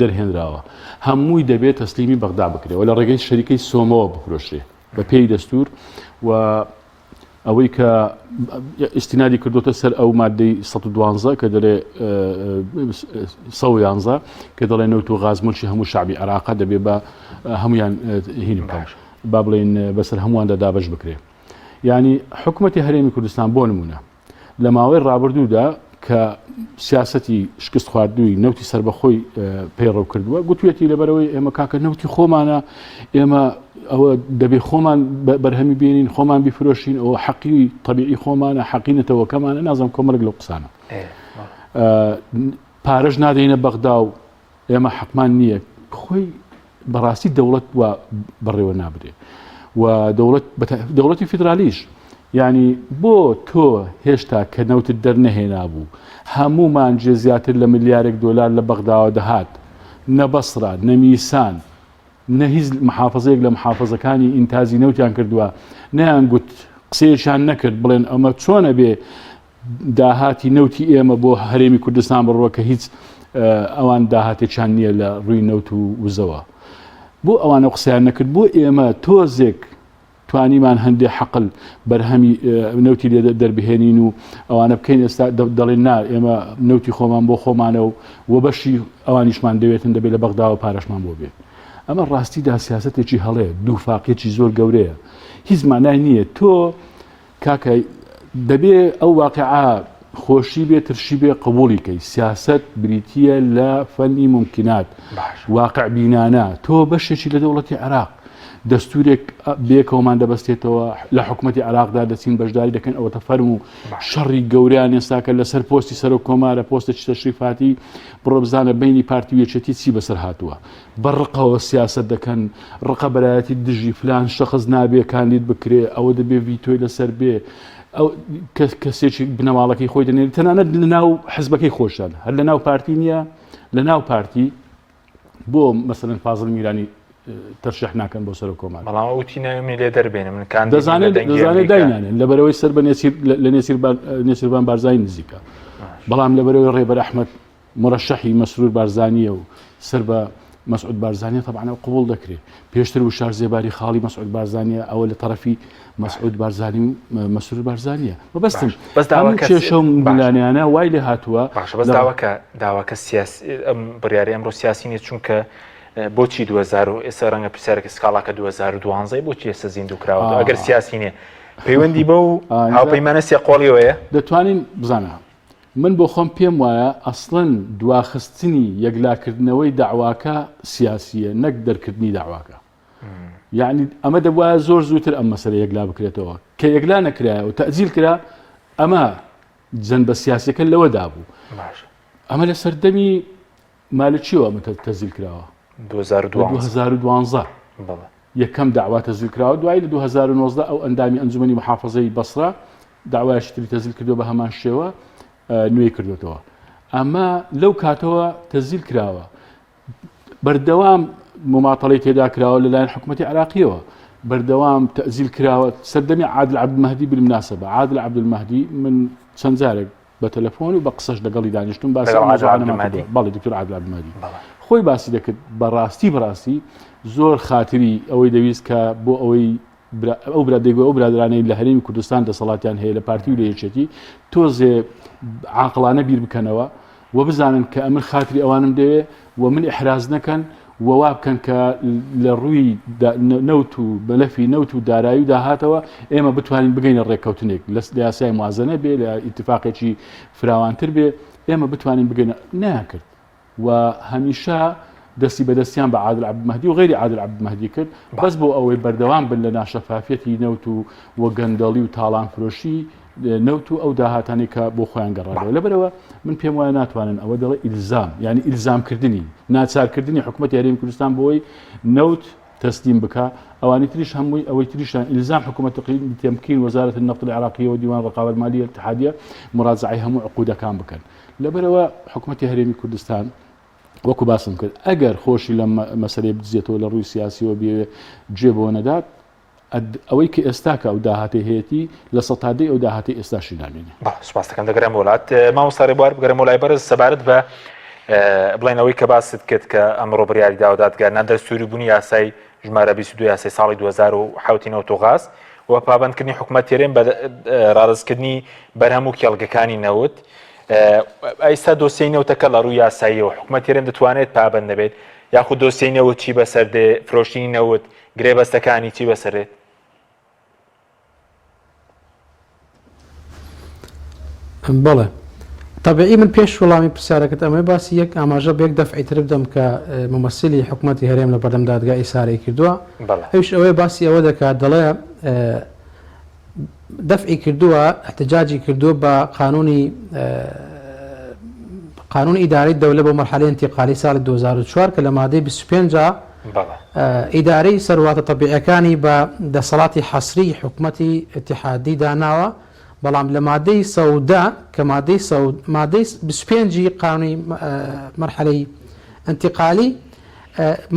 دەرهێنراوە هەمووی دەبێت تەسلیمی بەغدا بکرێ و لە ڕێگەی شەریکەی سۆمەوە بفرۆشرێ بە پێی دەستور و ئەوەی کە ئیستینادی کردوتە سەر ئەو مادەی 112 کە دەڵێ 111 کە دەڵێ نەوت و غاز ملکی هەموو شعبی عێراقە دەبێ بە هەمویان هین بکەن با بڵێن بەسەر هەموواندا دابش بکرێ یعنی حکوومەتی هەرێمی کوردستان بۆ نمونە لە ماوەی ڕابردوودا کە سیاسەتی شکست خواردووی نەوتی سربەخۆی پەیڕەو کردووە گوتوێتی لەبەرەوەی ئێمە کاکە نەوتی خۆمانە ئێمە ئەوە دەبێ خۆمان بەرهەمی بێنین خۆمان بیفرۆشین ئەوە حەقی تەبیعی خۆمانە حەقی نەتەوەکەمانە نازم کۆمەڵێک لەو قسانە پارەش نادەینە بەغدا و ئێمە حەقمان نییە خۆی بەڕاستی دەوڵەت وا بەڕێوە نابرێ و دەوڵەت دەوڵەتی فیدرالیش یعنی بۆ تۆ هێشتا کە نەوتت دەرنەهێنابوو هەموو مانجێ زیاتر لە ملیارێک دۆلار لە بەغداوە دەهات نە بەسرا نە میسان نە هیچ محافزەیەک لە محافزەکانی ئینتازی نەوتیان کردووە نەیان گوت قسەیەکیان نەکرد بڵێن ئەمە چۆنە بێ داهاتی نەوتی ئێمە بۆ هەرێمی کوردستان بڕوە کە هیچ ئەوان داهاتێکیان نییە لە ڕووی نەوت و وزەوە بۆ ئەوانە قسەیان نەکرد بۆ ئێمە تۆزێک توانیمان هەندێ حەقل بەرهەمی نەوتی لێ دەربهێنین و ئەوانە بکەین ئێستا دەڵێن نا ئێمە نەوتی خۆمان بۆ خۆمانە و و بەشی ئەوانیشمان دەوێتن دەبێت لە بەغداوە پارەشمان بۆ بێت ئەمە ڕاستیدا سیاستێکی هەڵەیە دوو فاقیەکی زۆر گەورەیە هیچ مانای نییە تۆ کاکە دەبێ ئەو واقعە خۆشی بێ ترشی بێ قبوڵی کەی سیاسەت بریتییە لە فەنی مومکینات واقع بینانە تۆ بەشێکی لە دەوڵەتی عێراق دەستورێک بێکەوەمان دەبەستێتەوە لە حکوومەتتی عراقدا دەچین بەشداری دەکەن ئەوەتە فەرم و شەڕی گەوریان ئێستاکە لەسەر پۆستی سەرۆک کۆمارە پۆستێکی تەشریفاتی بڕۆ بزانە بینی پارتی و یەکێتی چی بەسەر هاتووە بە ڕقەوە سیاسەت دەکەن، ڕقەبەرایەتی دژی فلان شەخس نابێ کاندید بکرێ، ئەوە دەبێ ڤیتۆی لەسەر بێ، ئەو کەسێکی بنەماڵەکەی خۆی دەنێرێ، تەنانەت لەناو حزبەکەی خۆشیان، هەر لەناو پارتی نییە، لەناو پارتی بۆ مەسەلەن فازڵ میرانی تەرشیح ناکەن بۆ سەرۆک کۆمار. بەڵام ئەو وتی ناوی منی لێ دەربێنە، من کاندیدم لە دەزانێت دەنگی دەزانێت ئەمریکا. داینانێن لەبەرئەوەی سەر بە نێچیر لە نێچیرڤان بارزانی نزیکە، بەڵام لەبەرئەوەی ڕێبەر ئەحمەد مورەشەحی مەسرور بارزانییە و سەر بە مەسعود بارزانیە تەبعەن ئەو قبوڵ دەکرێ پێشتر وشار زێباری خاڵی مەسعود بارزانیە ئەوە لە تەرەفی مەسعود بارزانی و مەسرور بارزانیە مەبەستم بەس ئەم داواکە کێشە و باشە ململانێیانە وای لێ هاتووە باشە بەس لە داواکە داواکە سیاسی ئەم بڕیاری ئەمڕۆ سیاسی نیە چونکە بۆچی 2000 و ئێستا ڕەنگە پرسیارێک سکاڵاکە 2012 بۆچی ئێستا زیندوو کراوەتەوە ئەگەر سیاسی نیە پەیوەندی بەو هاوپەیمانە سێ قۆڵیەوەیە دەتوانین بزانە من بۆ خۆم پێم وایە ئەسڵەن دواخستنی یەکلاکردنەوەی دەعواکە سیاسییە نەک دەرکردنی دەعواکە. یەعنی ئەمە دەبوایە زۆر زووتر ئەم مەسەلە یەکلا بکرێتەوە. کە یەکلا نەکرایە و تەئجیل کرا ئەمە جەنبە سیاسیەکە لەوەدا بوو. ئەمە لە سەردەمی مالکیەوە ئەمە تەزیل کراوە. لە 2012 یەکەم داوا تەزیل کراوە دوایی لە 2019 ئەو ئەندامی ئەنجومەنی محافظەی بەسرە داوایەکی تری تەزیل کردووە بە هەمان شێوە نوێی کردوێتەوە ئەمە لەو کاتەوە تەزیل کراوە بەردەوام مماتەڵی تێدا کراوە لەلایەن حکوومەتتی عراقیەوە بەردەوام تەزیل کراوە سەردەمی عادل عبدمەهدی بالمناسبە عادل عبدالمهدی من چەند جارێک بە تەلەفۆن و بە قسەش لەگەڵی دانیشتم باسی ئەم مەوزوعانەمان کردووە بەڵێ دکتۆر عادل عەبدولمەهدی خۆی باسی دەکرد بەڕاستی بەڕاستی زۆر خاتری ئەوەی دەویست کە بۆ ئەوەی ئەو برا دەیگوت ئەو برادرانەی لە هەرێمی کوردستان دەسەڵاتیان هەیە لە پارتی و لە یەکێتی تۆزێ عاقڵانە بیر بکەنەوە و بزانن کە ئەمن خاتری ئەوانم دەوێ و من ئیحراز نەکەن و وا بکەن کە لە ڕووی نەوت و مەلەفی نەوت و دارایی و داهاتەوە ئێمە بتوانین بگەینە ڕێککەوتنێک لە یاسای موازنە بێ لە ئیتفاقێکی فراوانتر بێ ئێمە بتوانین بگەینە نەیانکرد و هەمیشە دەستی بەدەستیان بە عادل عەبدولمەهدی و غەیری عادل عەبدولمەهدی کرد بەس بۆ ئەوەی بەردەوام بن لە ناشەفافیەتی نەوت و و گەندەڵی و تاڵانفرۆشی نەوت و ئەو داهاتانەی کە بۆ خۆیان گەڕاوە لەبەرەوە من پێم وایە ناتوانن ئەوە دەڵێ ئیلزام یعنی ئیلزامکردنی ناچارکردنی حکوومەتی هەرێمی کوردستان بۆی نەوت تەسلیم بکا ئەوانی تریش هەمووی ئەوەی تریشان ئیلزام حکوومەت تمکین وزارة النفط العراقية وديوان الرقابة المالية الاتحادية مراجعەی هەموو عقودەکان بکەن لەبەرەوە حکوومەتی هەرێمی کوردستان وەکو باسم کرد ئەگەر خۆشی لەم مەسەلەی بدزێتەوە لە ڕووی سیاسیەوە بێ جێ بۆ نەدات ئەوەی کە ئێستاکە ئەو داهاتەی هەیەتی لە سەتادەی ئەو داهاتەی ئێستاشی نامێنێ. بەڵێ سوپاس دەکەم دەگەرێم بۆ لات مامۆستا ڕێبوار بگەرێمەوە لای بەڕێز سەبارەت بە بڵێن ئەوەی کە باست کرد کە ئەمڕۆ بڕیاری داوە دادگا نادەستوری بوونی یاسای ژمارە 22 یاسای ساڵی 2007 نەوت و غاز و پابندکردنی حکوومەت هەرێم بە ڕادەستکردنی بەرهەم و کێڵگەکانی نەوت ئەیستا دۆسیەی نەوتەکە لە ڕووی یاساییەوە حکوومەت هەرێم دەتوانێت پابند نەبێت یاخود دۆسیەی نەوت چی بەسەر دێ فرۆشتنی نەوت گرێبەستەکانی چی بەسەر دێت؟ بەڵێ. تەبیعی من پێش وەڵامی پرسیارەکەت ئەمەوێ باسی یەک ئاماژە بە یەک دەفعی تر بدەم کە مومەسیلی حکومەتی هەرێم لە بەردەم دادگا ئیسارەی کردووە ئەویش ئەوەیە باسی ئەوە دەکات دەڵێ دەفعی کردووە احتجاجی کردووە بە قانونی قانون ئیدارەی دەولە بۆ مەرحەلەی انتقالی ساڵی 2004 کە لە مادەی 25 ئیدارەی سەرواتە تەبیعەکانی بە دەسەڵاتی حەسری حکومەتی اتحادی داناوە بەڵام لە مادەی 110 کە مادەی مادەی 25 ی قانونی مەرحەلەی انتقالی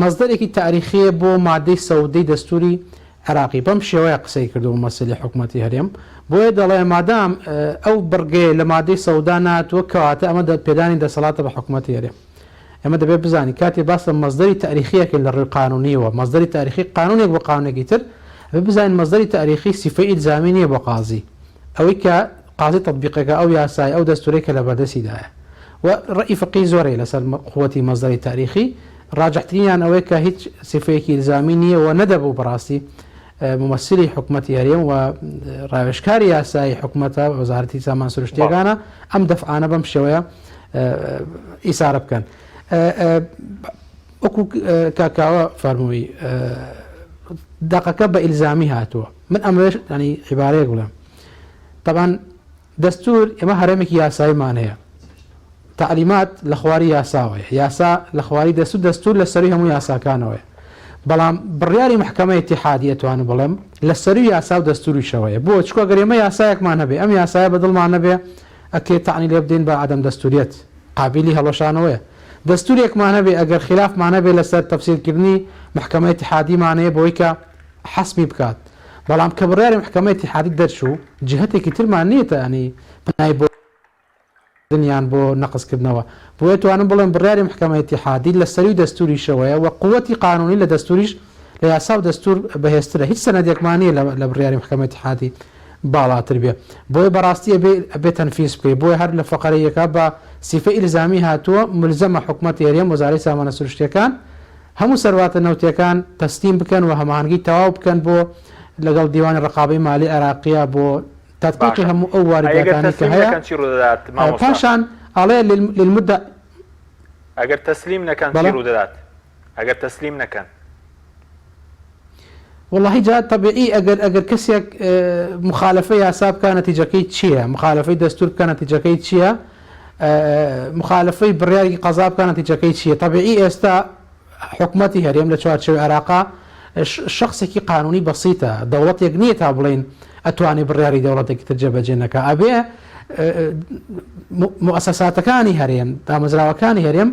مەصدەرێکی تاریخیە بۆ مادەی 110 دەستوری عێراقی بەم شێوەیە قسەی کردووە مومەسیلی حکومەتی هەرێم، بۆیە دەڵێ مادام ئەو بڕگەیە لە مادەی سەودا نەهاتووە کەواتە ئەمە پێدانی دەسەڵاتە بە حکومەتی هەرێم. ئێمە دەبێت بزانین کاتێ باس لە مەسدەری تاریخی ئەکەین لە ڕووی قانونیەوە، مەسدەری تاریخی قانونێک بۆ قانونێکی تر، ئەبێ بزانین مەسدەری تاریخی سیفەی ئیلزامی نییە بۆ قازی، ئەوەی کە قازی تەتبیقەکە ئەو یاسای ئەو دەستورەی کە لەبەردەستیدایە و ڕەئی فقهی زۆر هەیە لەسەر قوەتی مەسدەری تاریخی، ڕاجحترینیان ئەوەیە کە هیچ سیفەیەکی ئیلزامی نییە و نەدەبوو بەڕاستی مومەسیلی حکومەتی هەرێم و ڕاوێژکاری یاسایی حکومەتە وەزارەتی سامان سروشتیەکانە ئەم دەفعانە بەم شێوەیە ئیسارە بکەن. وەکو کاکاوە فەرمووی دەقەکە بە ئیلزامی هاتووە من ئەمەوێت ینی عیبارەیەک بڵێم تەبان دەستور ئێمە هەرێمێکی یاساییمان هەیە تەعلیمات لە خواری یاساوەیە یاسا لە خواری دەستور دەستور لە سەروی هەموو یاساکانەوەیە بەڵام بڕیاری محکمە ئیتیحادی ئەتوانم بڵێم لە سەروی یاسا و دەستوریشەوەیە بۆ چکۆ گەر ئێمە یاسایەکمان هەبێ ئەم یاسایە بە دڵمان نەبێ ئەکرێ تەعنی لێ بدەین بە عەدەم دەستوریەت قابیلی هەڵوەشانەوەیە دەستورێکمان هەبێ ئەگەر خیلافمان هەبێ لەسەر تەفسیرکردنی محکمە ئیتیحادیمان هەیە بۆی کە حەسمی بکات بەڵام کە بڕیاری محکمە ئیتیحادی دەرچوو جهتێکی ترمان نییە تا ینی پەنای بۆ یان بۆ نەقز کردنەوە. بۆیە توانم بڵێم بڕیاری محکەمە ئیتیحادی لە سەروی دەستوریشەوەیە و قوەتی قانونی لە دەستوریش لە یاسا و دەستور بەهێزترە. هیچ سەنەدێکمان نییە لە بڕیاری محکەمە ئیتیحادی باڵاتر بێ. بۆیە بەڕاستی ئەبێ ئەبێ تەنفیز بکەی. بۆیە هەر لە فەقەرەی یەکا بە سیفەی ئیلزامی هاتووە مولزەمە حکومەتی هەرێم وەزارەی سامانە سروشتیەکان هەموو سەرواتە نەوتیەکان تەسلیم بکەن و هەماهەنگی تەواو بکەن بۆ لەگەڵ دیوانی ڕەقابەی مالی عێراقیە بۆ تەتبیقی باشە هەموو ئەو ئەی ئەگەر واریداتانەی کە تەسلیم هەیە نەکەن چی ڕوودەدات مامۆستا؟ پاشان ئەڵێ للمدە ئەگەر تەسلیم نەکەن چی بەڵێ ڕوودەدات؟ ئەگەر تەسلیم نەکەن. وەڵاهی جا تەبیعی ئەگەر ئەگەر کەسێک مخالەفەی یاسا بکا نەتیجەکەی چییە؟ مخالەفەی دەستور بکا نەتیجەکەی چییە؟ مخالەفەی بڕیاری قەزا بکا نەتیجەکەی چییە؟ تەبیعی ئێستا حکومەتی هەرێم لە چوارچێوەی عێراقا شەخسێکی قانونی بەسیتە، دەوڵەتێک نییە تا بڵێین ئەتوانێ بڕیاری دەوڵەتێکی تر جێبەجێ نەکا، ئەبێ موئەسەساتەکانی هەرێم، دامەزراوەکانی هەرێم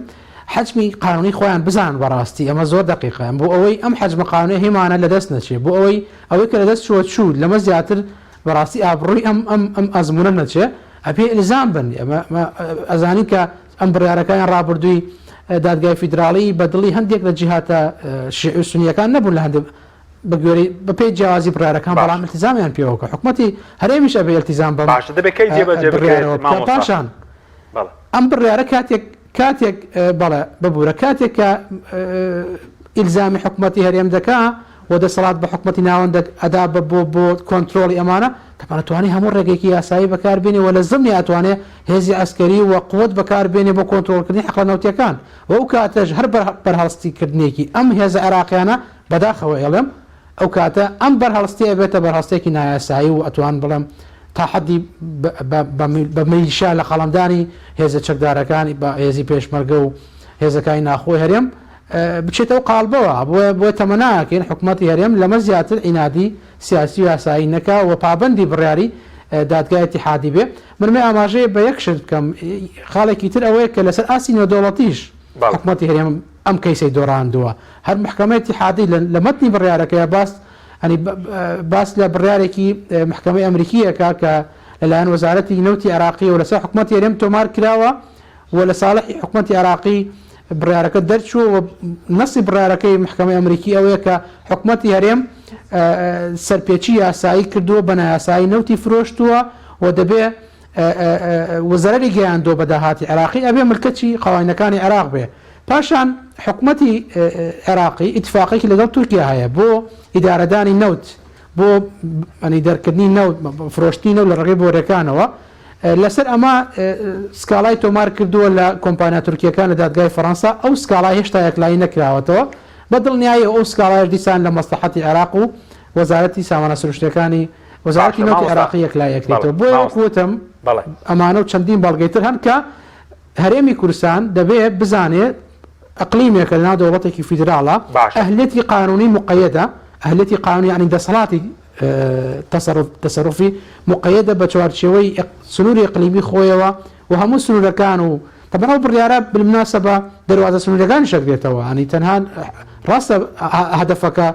حەجمی قانونی خۆیان بزانن بەڕاستی ئەمە زۆر دەقیقە بۆ ئەوەی ئەم حەجمە قانونی هەیمانە لەدەست نەچێ، بۆ ئەوەی ئەوەی کە لەدەست چووە چوو، لەمە زیاتر بەڕاستی ئابڕووی ئەم ئەم ئەم ئەزموونە نەچێ، ئەبێ ئیلزام بن، ئێمە ئەزانین کە ئەم بڕیارەکانی ڕابردووی دادگای فیدراڵی بە دڵی هەندێک لە جیهاتە شیعی و سونییەکان نەبوون لە هەندێک بە گوێرەی بە پێی جیاوازی بڕیارەکان بەڵام باشە. ئیلتیزامیان پێوە کە حکومەتی هەرێمیش ئەبێ ئیلتیزام بەم باشە دەبێ کەی جێبەجێ بکرێت بڕیارەوە بکا مامۆستا؟ پاشان بەڵێ. ئەم بڕیارە کاتێک کاتێک بەڵێ ببورە کاتێک کە ئیلزامی حکومەتی هەرێم دەکا و دەسەڵات بە حکومەتی ناوەند ئەدا بە بۆ بۆ کۆنترۆڵی ئەمانە تەبعەن ئەتوانێ هەموو ڕێگەیەکی یاسایی بەکار بێنێ و لە زمنی ئەتوانێ هێزی عەسکەری و قوت بەکار بێنێ بۆ کۆنترۆڵکردنی حەقلە نەوتیەکان و ئەو کاتەش هەر بەرهەڵستی کردنێکی ئەم هێزە عێراقیانە بەداخەوە ئێڵێم ئەو کاتە ئەم بەرهەڵستیە ئەبێتە بەرهەڵستێکی نایاسایی و ئەتوان بڵێم تا حەدی بە میلیشیا لە قەڵەمدانی هێزە چەکدارەکانی بە هێزی پێشمەرگە و هێزەکانی ناخۆی هەرێم بچێتە ئەو قاڵبەوە بۆیە بۆیە تەمەناکەین حکومەتی هەرێم لەمە زیاتر عینادی سیاسی و یاسایی نەکا و پابەندی بڕیاری دادگای ئیتیحادی بێ من مێ ئاماژەیە بە یەک شت بکەم خاڵێکی تر ئەوەیە کە لەسەر ئاستی نێودەوڵەتیش حکومەتی هەرێم ئەم کەیسەی دۆڕاندووە هەر محکەمەی ئیتیحادی لە مەتنی بڕیارەکەیا باس ئەنی باس لە بڕیارێکی محکەمەی ئەمریکی ئەکا کە لەلایەن وەزارەتی نەوتی عێراقیەوە لەسەر حکومەتی هەرێم تۆمار کراوە و لە ساڵحی حکومەتی عێراقی بڕیارەکە دەرچووە و نەسی بڕیارەکەی محکەمەی ئەمریکی ئەوەیە کە حکومەتی هەرێم سەرپێچی یاسایی کردووە بە نایاسایی نەوتی فرۆشتووە و دەبێ و زەرەری گەیاندووە بە داهاتی عێراقی ئەبێ ملکەچی قەوانینەکانی عێراق بێ. پاشان حکومەتی عێراقی ئیتفاقێکی لەگەڵ تورکیا هەیە بۆ ئیدارەدانی نەوت بۆ ئەنی دەرکردنی نەوت فرۆشتنی نەوت لە ڕێگەی بۆرەکانەوە. لەسەر ئەمە سکاڵای تۆمار کردووە لە کۆمپانیا تورکییەکان لە دادگای فەڕەنسا، ئەو سکاڵا هێشتا یەکلایی نەکراوەتەوە، بە دڵنیاییەوە ئەو سکاڵایەش دیسان لە مەسڵەحەتی عێراق و وەزارەتی سامانە سروشتییەکانی وەزارەتی باشە نەوتی مامۆستا عێراقی یەکلایی بەڵێ ئەکرێتەوە. بۆیە وەکو مامۆستا وتم بەڵێ. ئەمانە و چەندین بەڵگەی تر هەن کە هەرێمی کوردستان دەبێ بزانێ ئەقلیمێکە لەناو دەوڵەتێکی فیدراڵە، باشە. ئەهلیەتی قانونی موقەیەدە، ئەهلیەتی قانونی یەعنی دەسەڵاتی تەسەروف تەسەروفی موقەیەدە بە چوارچێوەی سنووری ئیقلیمی خۆیەوە و هەموو سنوورەکان و تەبعەن ئەو بڕیارە بالمناسبە دەروازە سنووریەکانیش ئەگرێتەوە یانی تەنها ڕاستە هەدەفەکە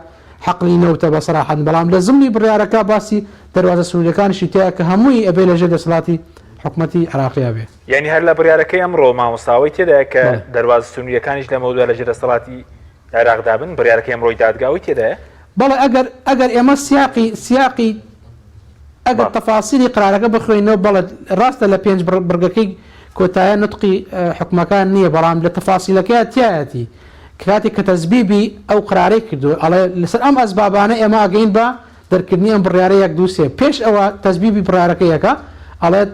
حەقلی نەوتە بە سەراحەت بەڵام لە زمنی بڕیارەکە باسی دەروازە سنووریەکانیشی تیایە کە هەمووی ئەبێ لەژێر دەسەڵاتی حکومەتی عێراقیا بێ. یانی هەر لە بڕیارەکەی ئەمڕۆ مامۆستا ئەوەی تێدایە کە دەروازە سنووریەکانیش لەمەودوا لەژێر دەسەڵاتی عێراقدا بن، بڕیارەکەی ئەمڕۆی دادگا ئەوەی تێدایە؟ بەڵێ ئەگەر ئەگەر ئێمە سیاقی سیاقی ئەگەر تەفاسیلی قرارەکە بخوێنینەوە بەڵێ ڕاستە لە پێنج بڕگەکەی کۆتایە نوتقی حوکمەکان نییە بەڵام لە تەفاسیلەکەیا تیایەتی کاتێک کە تەزبیبی ئەو قرارەی کردووە ئەڵێ لەسەر ئەم ئەسبابانە ئێمە ئەگەین بە دەرکردنی ئەم بڕیارە یەک دوو سێ پێش ئەوە تەزبیبی بڕیارەکەی ئەکا ئەڵێت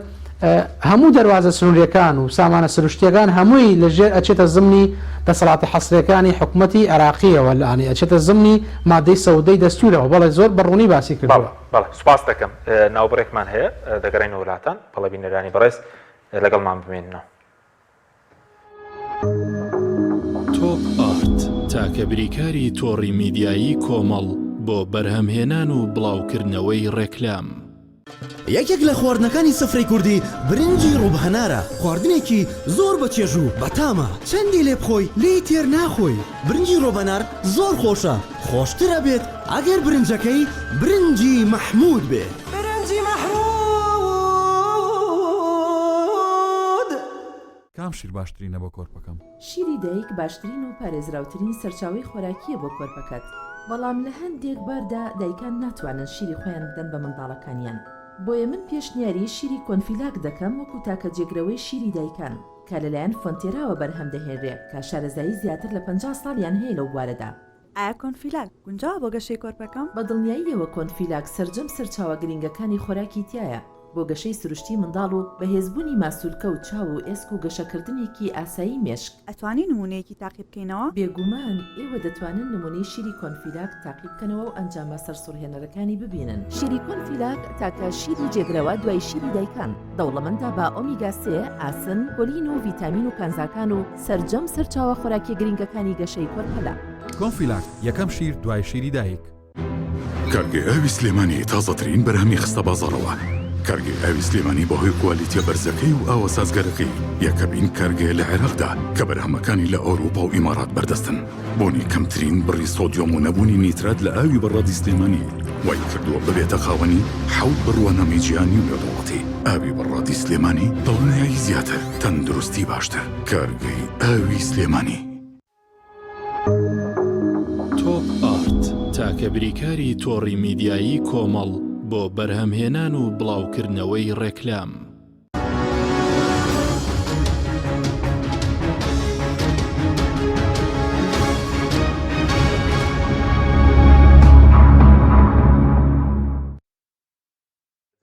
هەموو دەروازە سنووریەکان و سامانە سروشتیەکان هەمووی لە ژێر ئەچێتە زمنی دەسەڵاتە حەسریەکانی حکومەتی عێراقیەوە لانی ئەچێتە زمنی مادەی سەودەی دەستورەوە بەڵێ زۆر بە ڕوونی باسی کردووە. بەڵێ بەڵێ سوپاست دەکەم ناوبڕێکمان هەیە دەگەڕێینەوە لاتان بەڵێ بینەرانی بەڕێز لەگەڵمان بمێننەوە. تۆپ ئارت، تاکە بریکاری تۆڕی میدیایی کۆمەڵ بۆ بەرهەمهێنان و بڵاوکردنەوەی ڕێکلام. یەکێک لە خواردنەکانی سفرەی کوردی برنجی ڕوب هەنارە، خواردنێکی زۆر بە چێژ و بەتامە، چەندی لێ بخۆی لێی تێر ناخۆی، برنجی ڕۆبەنار زۆر خۆشە، خۆشتر ئەبێت ئەگەر برنجەکەی برنجی مەحمود بێ. برنجی مەحمود. کام شیر باشترینە بۆ کۆرپەکەم؟ شیری دایک باشترین و پارێزراوترین سەرچاوەی خۆراکییە بۆ کۆرپەکەت، بەڵام لە هەندێک باردا دایکان ناتوانن شیری خۆیان بدەن بە منداڵەکانیان، بۆیە من پێشنیاری شیری کۆنفیلاک دەکەم وەکو تاکە جێگرەوەی شیری دایکان کە لەلایەن فۆنتێراوە بەرهەم دەهێنرێ کە شارەزایی زیاتر لە 50 ساڵیان هەیە لەو بوارەدا. ئایا کۆنفیلاک گونجاوە بۆ گەشەی کۆرپەکەم؟ بە دڵنیاییەوە کۆنفیلاک سەرجەم سەرچاوە گرنگەکانی خۆراکی تیایە بۆ گەشەی سروشتی منداڵ و بەهێزبوونی ماسولکە و چاو و ئێسک و گەشەکردنێکی ئاسایی مێشک. ئەتوانی نموونەیەکی تاقی بکەینەوە؟ بێگومان ئێوە دەتوانن نموونەی شیری کۆنفیلاک تاقی بکەنەوە و ئەنجامە سەرسوڕهێنەرەکانی ببینن. شیری کۆنفیلاک تاکە شیری جێگرەوە دوای شیری دایکان، دەوڵەمەندە بە ئۆمیگا سێ، ئاسن، کۆلین و ڤیتامین و کانزاکان و سەرجەم سەرچاوە خۆراکیە گرنگەکانی گەشەی کۆرپەلە. کۆنفیلاک، یەکەم شیر دوای شیری دایک. کارگەی ئاوی سلێمانی تازەترین بەرهەمی خستە بازاڕەوە. کارگەی ئاوی سلێمانی بەهۆی کوالیتیە بەرزەکەی و ئاوە سازگارەکەی یەکەمین کارگەیە لە عێراقدا کە بەرهەمەکانی لە ئەوروپا و ئیمارات بەردەستن. بۆنی کەمترین بڕی سۆدیۆم و نەبوونی نیترات لە ئاوی بەڕادی سلێمانی وای کردووە ببێتە خاوەنی حەوت بڕوانامەی جیهانی و نێودەوڵەتی. ئاوی بەڕادی سلێمانی دڵنیایی زیاتر، تەندروستی باشتر. کارگەی ئاوی سلێمانی. تۆپ ئارت، تاکە بریکاری تۆڕی میدیایی کۆمەڵ بۆ بەرهەمهێنان و بڵاوکردنەوەی ڕێکلام.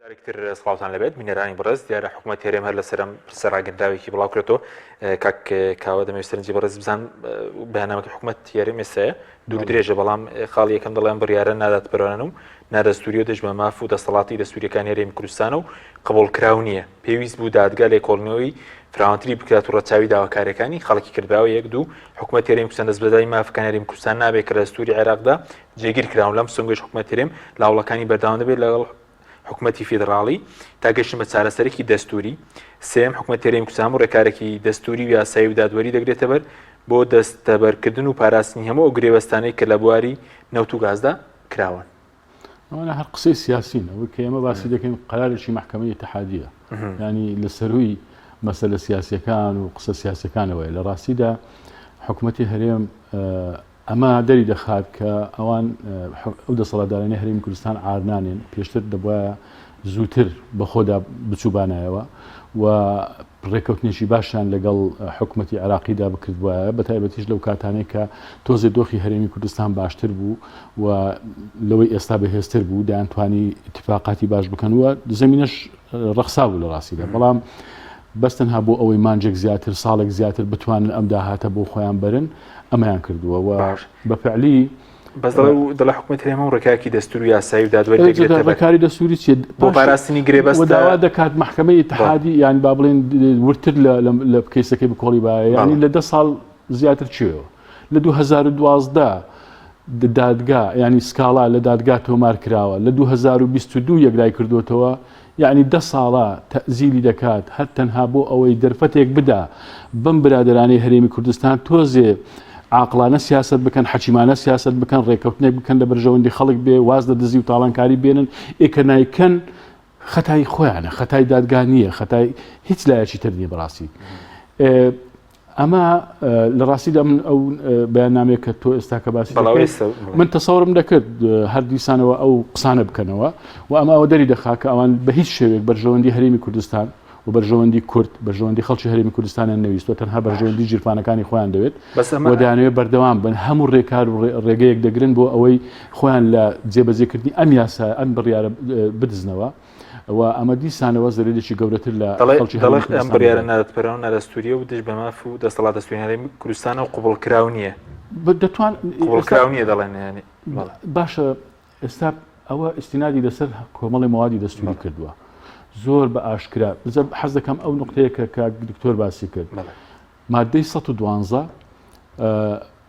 جارێکی تر سڵاوتان لەبێت بینەرانی بەڕێز دیارە حکوومەت هەرێم هەر لەسەرم پرسە ڕاگەندراوێکی بڵاو کرێتەوە کاک کاوە دەمەوێت سەرنجی بەڕێز بزان بەیاننامەکەی حکوومەت هەرێم ئێستاە دوور درێژە بەڵام خاڵی یەکەم دەڵێن بڕیارە نادادپەروەرانە و نادەستوری و دژ بە ماف و دەسەڵاتی دەستوریەکانی هەرێمی کوردستانە و قبوڵکراو نییە پێویست بوو دادگا لێکۆڵینەوەی فراوانتری بکات و ڕەچاوی داواکاریەکانی خەڵکی کردراوە یەک دوو حکوومەت هەرێمی کوردستان دەستبەرداری مافەکانی هەرێمی کوردستان نابێت کە لە دەستوری عێراقدا جێگیر کراون لەم سنگەش حکومەت هەرێم لە هەوڵەکانی بەردەوام دەبێت لەگەڵ حکومەتی فیدراڵی تا گەشتن بە چارەسەرێکی دەستوری سێم حکومەت هەرێمی کوردستان هەموو ڕێکارێکی دەستوری و یاسایی و دادوەری دەگرێتە بەر بۆ دەستەبەرکردن و پاراستنی هەموو ئەو گرێبەستانەی کە لە بواری نەوت و گازدا کراون. ئەوانە هەر قسەی سیاسین ئەوەی کە ئێمە باسی دەکەین قەرارێکی مەحکەمەی ئیتحادیە ینی لە سەروی مەسەلە سیاسیەکان و قسە سیاسەکانەوەی لە ڕاستیدا حکوومەتی هەرێم. ئەمە دەری دەخات کە ئەوان ئەو دەسەڵاتدارانەی هەرێمی کوردستان عارنانێن، پێشتر دەبوایە زووتر بەخۆدا بچووبانایەوە و ڕێککەوتنێکی باشیان لەگەڵ حکومەتی عێراقیدا بکردبوایە، بەتایبەتیش لەو کاتانەی کە تۆزێ دۆخی هەرێمی کوردستان باشتر بوو و لەوەی ئێستا بەهێزتر بوو، دەیانتوانی ئیتفاقاتی باش بکەن و زەمینەش ڕەخسا بوو لە ڕاستیدا، بەڵام بەس تەنها بۆ ئەوەی مانجێک زیاتر، ساڵێک زیاتر بتوانن ئەم داهاتە بۆ خۆیان بەرن، ئەمەیان کردووە و بە فعلی. بەس دەڵێ و دەڵێ حکومەت هەرێم هەموو ڕێکارێکی دەستوور و یاسایی و دادوەری دەگرێتە بەر. ڕێکاری دەستووری چیە؟ بۆ پاراستنی گرێبەستە. و داوا دەکات مەحکەمەی ئیتحادی یان با بڵێن وردتر لە کەیسەکەی بکۆڵی بایە یانی لە دە ساڵ زیاتر چێەوە لە 2012 دادگا ینی سکاڵا لە دادگا تۆمار کراوە لە 2022 یەکلای کردوتەوە یەعنی دە ساڵە تەئزیلی دەکات هەر تەنها بۆ ئەوەی دەرفەتێک بدا بەم برادەرانەی هەرێمی کوردستان تۆزێ عاقڵانە سیاسەت بکەن حەکیمانە سیاسەت بکەن ڕێکەوتنێک بکەن لە بەرژەوەندی خەڵک بێ واز لە دزی و تاڵانکاری بێنن ئێ کە نایکەن خەتای خۆیانە خەتای دادگا نییە خەتای هیچ لایەکی تر نییە بەڕاستی ئەمە لە ڕاستیدا من ئەو بەیاننامەیە کە تۆ ئێستا کە باسی من تەسەورم دەکرد هەر دیسانەوە ئەو قسانە بکەنەوە و ئەمە ئەوە دەری دەخا کە ئەوان بە هیچ شێوێک بەرژەوەندی هەرێمی کوردستان و بەرژەوەندی کورد بەرژەوەندی خەڵکی هەرێمی کوردستانیان نەویستوە تەنها بەرژەوەندی ژیرفانەکانی خۆیان دەوێت و دەیانەوێت بەردەوام بن هەموو ڕێکار و ڕێگەیەک دەگرن بۆ ئەوەی خۆیان لە جێبەجێکردنی ئەم یاسا ئەم بڕیارە بدزنەوە. و ئەمە دیسانەوە زەرەرێکی گەورەتر لە خەڵکی دەڵێ ئەم بڕیارە نادادپەروەرانە و نادەستووریە و دژ بە ماف و دەسەڵات دەستووری هەرێمی کوردستانە و قبوڵکراو نییە. دەتوان قبوڵکراو نییە دەڵێن یانی باشە ئێستا ئەوە ئیستینادی لەسەر کۆمەڵی مەوادی دەستووری کردووە زۆر بە ئاشکرا حەز دەکەم ئەو نقطەیە کە کاک دکتۆر باسی کرد مادەی 112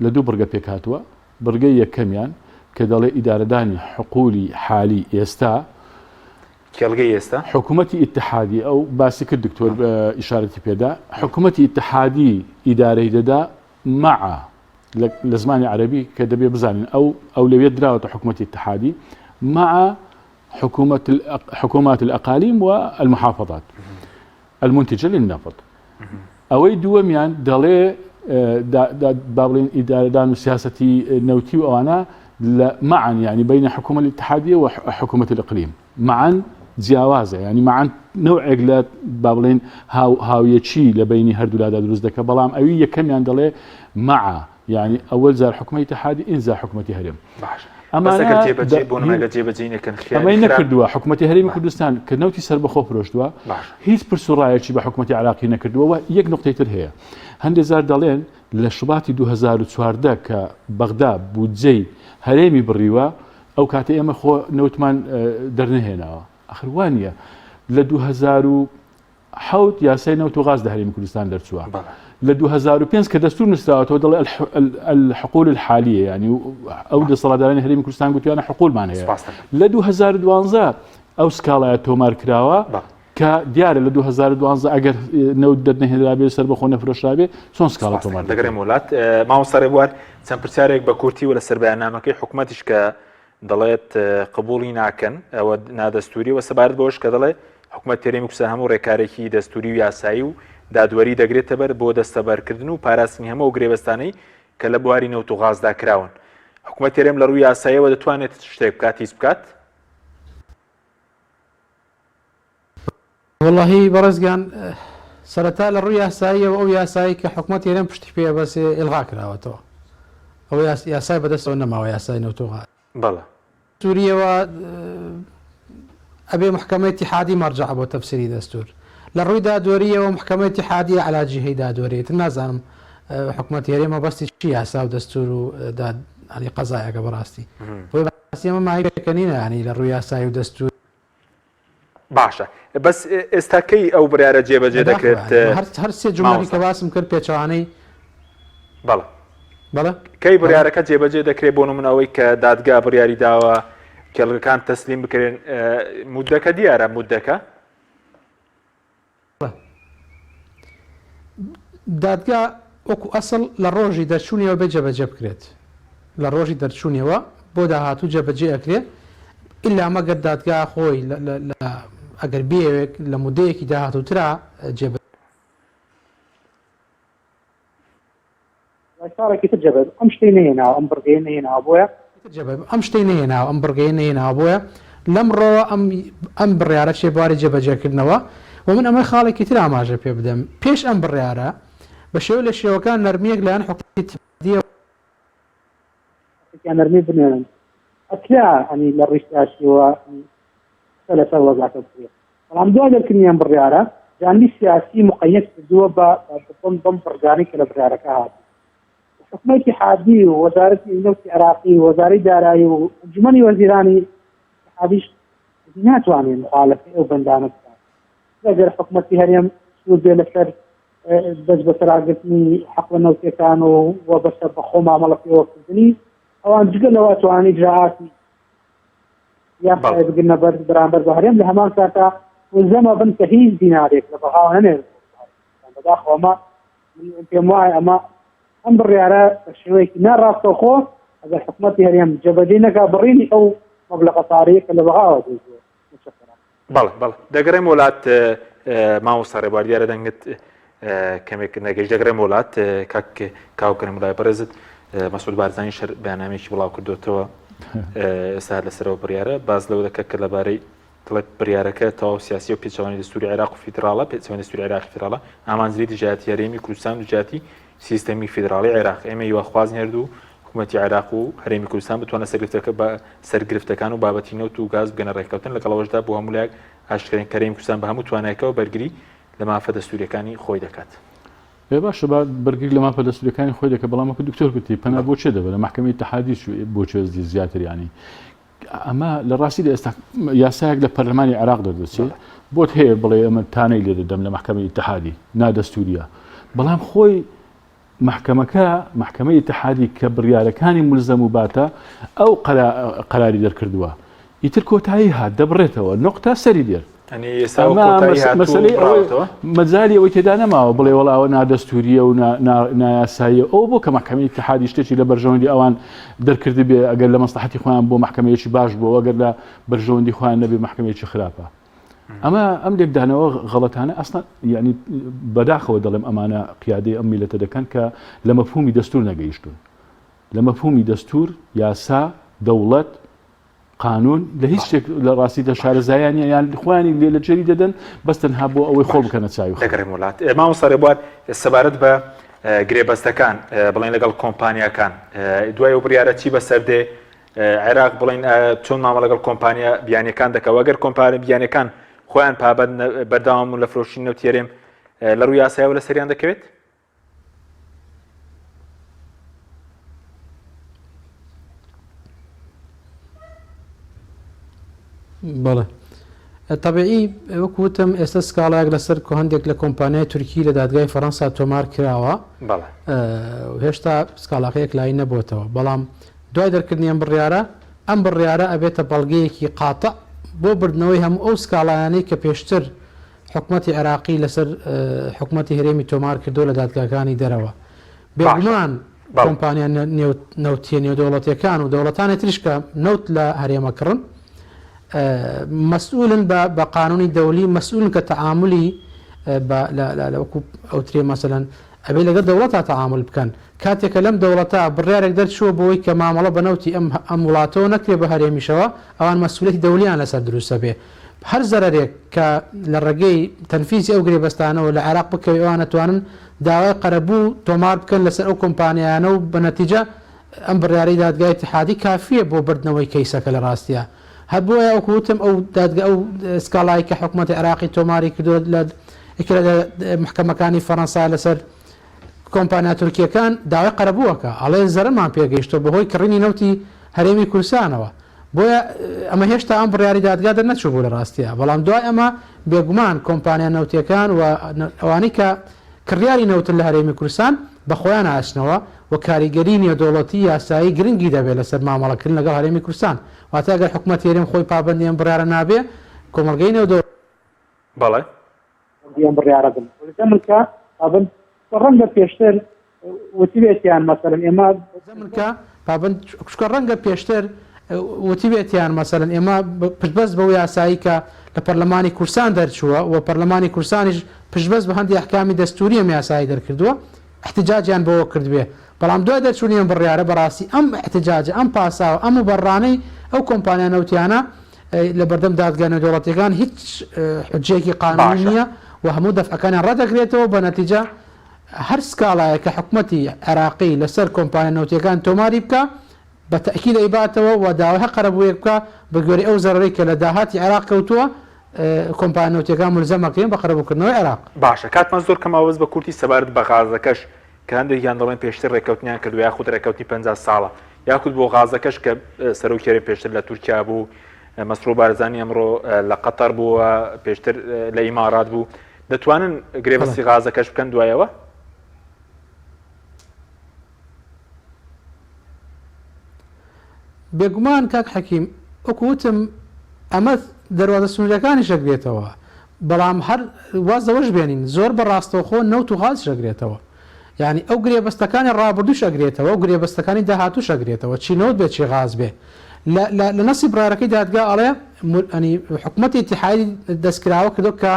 لە دوو بڕگە پێکهاتووە بڕگەی یەکەمیان کە دەڵێ ئیدارەدانی حقولی حالی ئێستا، کێڵگەی ئێستا؟ حکومەتی ئیتحادی، ئەو باسی کرد دکتۆر ئیشارەتی پێدا، حکومەتی ئیتحادی ئیدارەی دەدا مع لە زمانی عەرەبی کە دەبێ بزانین ئەو ئەولەویەت دراوەتە حکومەتی ئیتحادی مع حکومەت حکومات الأقاليم والمحافظات المنتجة للنفط ئەوەی دووەمیان دەڵێ با بڵێن ئیدارەدان و سیاسەتی نەوتی و ئەوانە لە معا یعنی بین حکومە الاتحادیە و حکومەت الاقلیم معا جیاوازە ینی معا نەوعێک لە با بڵێن هاویەکی لە بینی هەردوولادا دروست دەکە بەڵام ئەوی یەکەمیان دەڵێ مع یعنی ئەوەل جار حکومەتی اتحادی ئینجا حکومەتی هەرێم باشە ئەمانە جێبەجێ بۆ نمونە جێبەجێی نەکەن خیانی ئەمەی خراپ نەکردووە حکومەتی هەرێمی کوردستان کە نەوتی سەربەخۆ فرۆشتووە باشە هیچ پرس و ڕایەکی بە حکومەتی عراقی نەکردووە و یەک نقطەی تر هەیە هەندێک جار دەڵێن لە شوباتی 2014 کە بەغدا بودجەی هەرێمی بڕیوە ئەو کاتە ئێمە خۆ نەوتمان دەرنەهێناوە ئەخر وانە لە 2000 حەوت یاسای نەوت و غاز لە هەرێمی کوردستان دەرچووە لە 2005 کە دەستور نووسراوەتەوە دەڵێ الحقول الحالیە ینی ئەو دەسەڵاتدارانی هەرێمی کوردستان گوتیانە حقولمان هەیە لە 2012 ئەو سکاڵایە تۆمار کراوە کە دیارە لە 2012 ئەگەر نەوت دەرنەهێنرابێ سەر بەخۆ نەفرۆشرابێ چۆن سکاڵا تۆمار دەگەرێم وڵات مامۆستا ڕێبوار چەند پرسیارێک بە کورتی و لەسەر بەیاننامەکەی حکومەتیش کە دەڵێت قبوڵی ناکەن ئەوە نادەستوری و سەبارەت بەوەش کە دەڵێ حکومەت هەرێمی کوردستان هەموو ڕێکارێکی دەستوری و یاسایی و دادوەری دەگرێتە بەر بۆ دەستەبەرکردن و پاراستنی هەموو ئەو گرێبەستانەی کە لە بواری نەوت و غازدا کراون. حکومەت هەرێم لە ڕووی یاساییەوە دەتوانێت شتێک بکات هیچ بکات؟ وەڵاهی بەڕێز گیان سەرەتا لە ڕووی یاساییەوە ئەو یاسایی کە حکومەتی هەرێم پشتی پێ ئەبەسێ ئیلغا کراوەتەوە ئەوە یاسای بەدەستەوە نەماوە یاسای نەوت و غاز. بەڵێ. دەستوریەوە ئەبێ محکەمەی ئیتیحادی مەرجەعە بۆ تەفسیری دەستور لە ڕووی دادوەریەوە محکەمەی ئیتیحادیە عەلا جیهەی دادوەری ئیتر نازانم حکومەتی هەرێم مەبەستی چی یاسا و دەستور و داد ینی قەزایەکە بەڕاستی بۆیە بەڕاستی ئەمە مایەی پێکەنینە ینی لە ڕووی یاسایی و دەستور باشە بەس ئێستا کەی ئەو بڕیارە جێبەجێ دەکرێت؟ هەر سێ جوملەکەی کە باسم کرد پێچەوانەی بەڵێ بەڵێ کەی بڕیارەکە جێبەجێ دەکرێت بۆ نمونە ئەوەی کە دادگا بڕیاری داوە کێڵگەکان تەسلیم بکرێن مودەکە دیارە مودەکە دادگا وەکو ئەسڵ لە ڕۆژی دەرچوونیەوە بێ جێبەجێ بکرێت لە ڕۆژی دەرچوونیەوە بۆ داهاتوو جێبەجێ ئەکرێ ئیلا مەگەر دادگا خۆی ئەگەر بیەوێت لە مودەیەکی داهاتووترا جێبە. دوای ساڵێکی تر جێبەجێ ئەم شتەی نەهێناوە ئەم بڕگەیە نەهێناوە بۆیە تر جێبەجێ ئەم شتەی نەهێناوە ئەم بڕگەیە نەهێناوە بۆیە لەمڕۆوە ئەم ئەم بڕیارە چێ بواری جێبەجێکردنەوە و من ئەمە خاڵێکی تر ئاماژە پێ بدەم پێش ئەم بڕیارە بە شێوە لە شێوەکان نەرمییەک لایەن حکومەتی ئیتحادیەوە کەسێکیان نەرمی بنوێنن ئەکرا ئەنی لە ڕووی سیاسیەوە قسە لەسەر وەزعەکە بکرێت بەڵام دوای دەرکردنی ئەم بڕیارە جانبی سیاسی مقەیەد کردووە بە بەم بەم بڕگانەی کە لە بڕیارەکە هاتوو حکومەتی ئیتحادی و وەزارەتی نەوتی عێراقی و وەزارەی دارایی و ئەنجومەنی وەزیرانی ئیتحادیش ناتوانێت مخالفەی ئەو بەندانە بکات ئەگەر حکومەتی هەرێم سوور بێ لەسەر دەست بەسەراگرتنی حەقلە نەوتیەکان و و بەسەر بەخۆ مامەڵە پێوەکردنی ئەوان جگە لەوە توانی ئیجرائاتی یاسای بگرنە بەر بەرامبەر بە هەرێم لە هەمان کاتا ملزەمە بن کە هیچ دینارێک لە بەغاوە نەنێرن بەداخەوە ئەمە من پێم وایە ئەمە ئەم بڕیارە بە شێوەیەکی ناڕاستەوخۆ ئەگەر حکوومەتی هەرێم جێبەجێ نەکا بڕینی ئەو مەبلەغە پارەیە کە لە بەغاوە دێت بۆ مووچەخۆران. بەڵێ بەڵێ دەگەڕێم وڵات مامۆستا ڕێبوار دیارە دەنگت کەمێک نەگەشت دەگەڕێم وڵات کاک کاوکەرم وڵای بەڕێزت مەسعود بارزانی شەر بەیاننامەیەکی بڵاو کردوێتەوە ئێستا لەسەرەوە بڕیارە باز لەوە دەکە کە لەبارەی دەڵێت بڕیارەکە تەواو سیاسی و پێچەوانی دەستوری عێراق و فیدراڵە پێچەوانی دەستوری عێراقی فیدراڵە ئامانجی دژایەتی هەرێمی کوردستان و دژایەتی سیستەمی فیدراڵی عێراق ئێمە هیواخوازین هەردوو حکوومەتی عێراق و هەرێمی کوردستان بتوانە سەرگرفتەکە بە سەرگرفتەکان و بابەتی نەوت و گاز بگەنە ڕێککەوتن لەگەڵ ئەوەشدا بۆ هەموو لایەک ئاشکرین کە هەرێمی کوردستان بە هەموو توانایەکەوە بەرگری لە مافە دەستوریەکانی خۆی دەکات. ئێ باشە با بەرگری لە مافە دەستوریەکانی خۆی دەکات بەڵام وەکو دکتۆر گوتی پەنا بۆ چێ دەبەن لە مەحکەمەی ئیتحادی بۆ چێ زیاتر یانی ئەمە لە ڕاستیدا ئێستا یاسایەک لە پەرلەمانی عێراق دەردەچێت بۆت هەیە بڵێ ئەمە تانەی لێ دەدەم لە مەحکەمەی ئیتحادی نادەستوریە بەڵام خۆی محکەمەکە محکەمەی ئیتحادی کە بڕیارەکانی ملزەم و باتە ئەو قەراری دەرکردووە ئیتر کۆتایی هات دەبڕێتەوە نقطە سەری دێر مەسەلەی ئەوەی مەجالی ئەوەی تێدا نەماوە بڵێ وەڵا ئەوە نادەستوریە و نایاساییە ئەو بۆ کە مەحکەمەی ئیتحادی شتێکی لە بەرژەوەندی ئەوان دەرکردبێ ئەگەر لە مەسلحەتی خۆیان بۆ مەحکەمەیەکی باش بووە ئەگەر لە بەرژەوەندی خۆیان نەبێ مەحکەمەیەکی خراپە ئەمە ئەم لێکدانەوە غەڵەتانە ئەسڵەن یعنی بەداخەوە دەڵێم ئەمانە قیادەی ئەم میلەتە دەکەن کە لە مەفهومی دەستور نەگەیشتون لە مەفهومی دەستور یاسا دەوڵەت قانون لە هیچ شتێک لە ڕاستیدا شارەزایان نیە یان خۆیانی لێ لە جێری دەدەن بەس تەنها بۆ ئەوەی خۆڵ بکەنە چاوی خەڵک. دەگەڕێم وڵات مامۆستا ڕێبوار سەبارەت بە گرێبەستەکان بڵێن لەگەڵ کۆمپانیاکان دوای ئەو بڕیارە چی بەسەر دێ عێراق بڵێن چۆن مامە لەگەڵ کۆمپانیا بیانیەکان دەکەوە گەر کۆمپانیا بیانەکان خۆیان پابەند بەردەوام لە فرۆشتنی نەوتی هەرێم لە ڕووی یاسایەوە لەسەریان دەکەوێت؟ بەڵێ تەبیعی وەک وتم ئێستا سکاڵایەک لەسەر هەندێک لە کۆمپانیای تورکی لە دادگای فەرەنسا تۆمار کراوە هێشتا سکاڵاکە یەکلایی نەبووتەوە بەڵام دوای دەرکردنی ئەم بڕیارە ئەم بڕیارە ئەبێتە بەڵگەیەکی قاتع بۆ بردنەوەی هەموو ئەو سکاڵایانەی کە پێشتر حکومەتی عێراقی لەسەر حکومەتی هەرێمی تۆمار کردووە لە دادگاکانی دەرەوە. بێگومان کۆمپانیا نەوتیە نێودەوڵەتیەکان و دەوڵەتانی تریش کە نەوت لە هەرێمە کڕن مەسئولن بە قانونی دەولی مەسئولن کە تەعاملی وەکو ئەوترێ مەسەلەن ئەبێ لەگەڵ دەوڵەتا تەعامول بکەن کاتێک کە لەم دەوڵەتە بڕیارێک دەرچووە بۆی کە مامەڵە بە نەوتی ئەم ئەم وڵاتەوە نەکرێ بە هەرێمیشەوە ئەوان مەسئولیەتی دەولیان لەسەر دروست ئەبێ هەر زەرەرێک کە لە ڕێگەی تەنفیزی ئەو گرێبەستانەوە لە عێراق بکەوێ ئەوان ئەتوانن داوای قەرەبوو تۆمار بکەن لەسەر ئەو کۆمپانیایانە و بە نەتیجە ئەم بڕیارەی دادگای ئیتیحادی کافیە بۆ بردنەوەی کەیسەکە لە ڕاستیا هەر بۆیە وەکو وتم ئەو دادگا ئەو سکاڵای کە حکومەتی عێراقی تۆماری کردووە لە یەکێ لە محکەمەکانی فەرەنسا لەسەر کۆمپانیا تورکیەکان داوای قەرەبوو ئەکا ئەڵێ زەرەرمان پێگەیشتووە بەهۆی کڕینی نەوتی هەرێمی کوردستانەوە بۆیە ئەمە هێشتا ئەم بڕیاری دادگا دەرنەچوو بوو لە ڕاستیا بەڵام دوای ئەمە بێگومان کۆمپانیا نەوتیەکان و ئەوانەی کە کڕیاری نەوتن لە هەرێمی کوردستان بە خۆیان ئاچنەوە و کاریگەری نێودەوڵەتی یاسایی گرنگی دەبێت لەسەر مامەڵەکردن لەگەڵ هەرێمی کوردستان واتە ئەگەر حکومەتی هەرێم خۆی پابەندی ئەم بڕیارە نابێ کۆمەڵگەی نێودەوڵەتی بەڵێ. پابەندی ئەم بڕیارە بن زەمن کە پابەند چونکە ڕەنگە پێشتر وتبێتیان مەسەلەن ئێمە زەمن کە پابەند چونکە ڕەنگە پێشتر وتبێتیان مەسەلەن ئێمە پشتبەست بەو یاسایی کە لە پەرلەمانی کوردستان دەرچووە و پەرلەمانی کوردستانیش پشتبەست بە هەندی ئەحکامی دەستووری ئەم یاسایی دەرکردووە احتجاجیان بەوە کردبێ. بەڵام دوای دەرچوونی ئەم بڕیارە بەڕاستی ئەم ئیحتجاجە، ئەم پاساوە، ئەم موبەررانەی ئەو کۆمپانیا نەوتیانە لە بەردەم دادگا نێودەوڵەتیەکان هیچ حوجەیەکی قانونی باشە. نییە و هەموو دەفعەکانیان ڕەتدەکرێتەوە بە نەتیجە هەر سکاڵایەک کە حکومەتی عێراقی لەسەر کۆمپانیا نەوتیەکان تۆماری بکا بە تەئکید ئەیباتەوە و داوای هەر قەرەبوویەک بکا بە گوێرەی ئەو زەرەرەی کە لە داهاتی عێراق کەوتووە کۆمپانیا نەوتیەکان مولزەم ئەکرێن بە قەرەبووکردنەوەی عێراق. باشە کاتمان زۆر کەمە بەس بە کورتی سەبارەت بە غازەکەش کە هەندێکیان دەڵێن پێشتر ڕێککەوتنیان کردووە یاخود ڕێککەوتنی 50 ساڵە یاخود بۆ غازەکەش کە سەرۆکی هەرێم پێشتر لە تورکیا بوو مەسرور بارزانی ئەمڕۆ لە قەتەر بووە پێشتر لە ئیمارات بوو دەتوانن گرێبەستی غازەکەش بکەن دوایەوە؟ بێگومان کاک حەکیم وەکو وتم ئەمە دەروازە سنووریەکانیش ئەگرێتەوە بەڵام هەر واز لەوەش بێنین زۆر بە ڕاستەوخۆ نەوت و غازیش ئەگرێتەوە یانی ئەو گرێبەستەکانی ڕابردووش ئەگرێتەوە و گرێبەستەکانی داهاتووش ئەگرێتەوە چی نەوت بێ چی غاز بێ لە لە لە نەسی بڕیارەکەی دادگا ئەڵێ ئەنی حکومەتی ئیتیحادی دەستکراوە کردو کە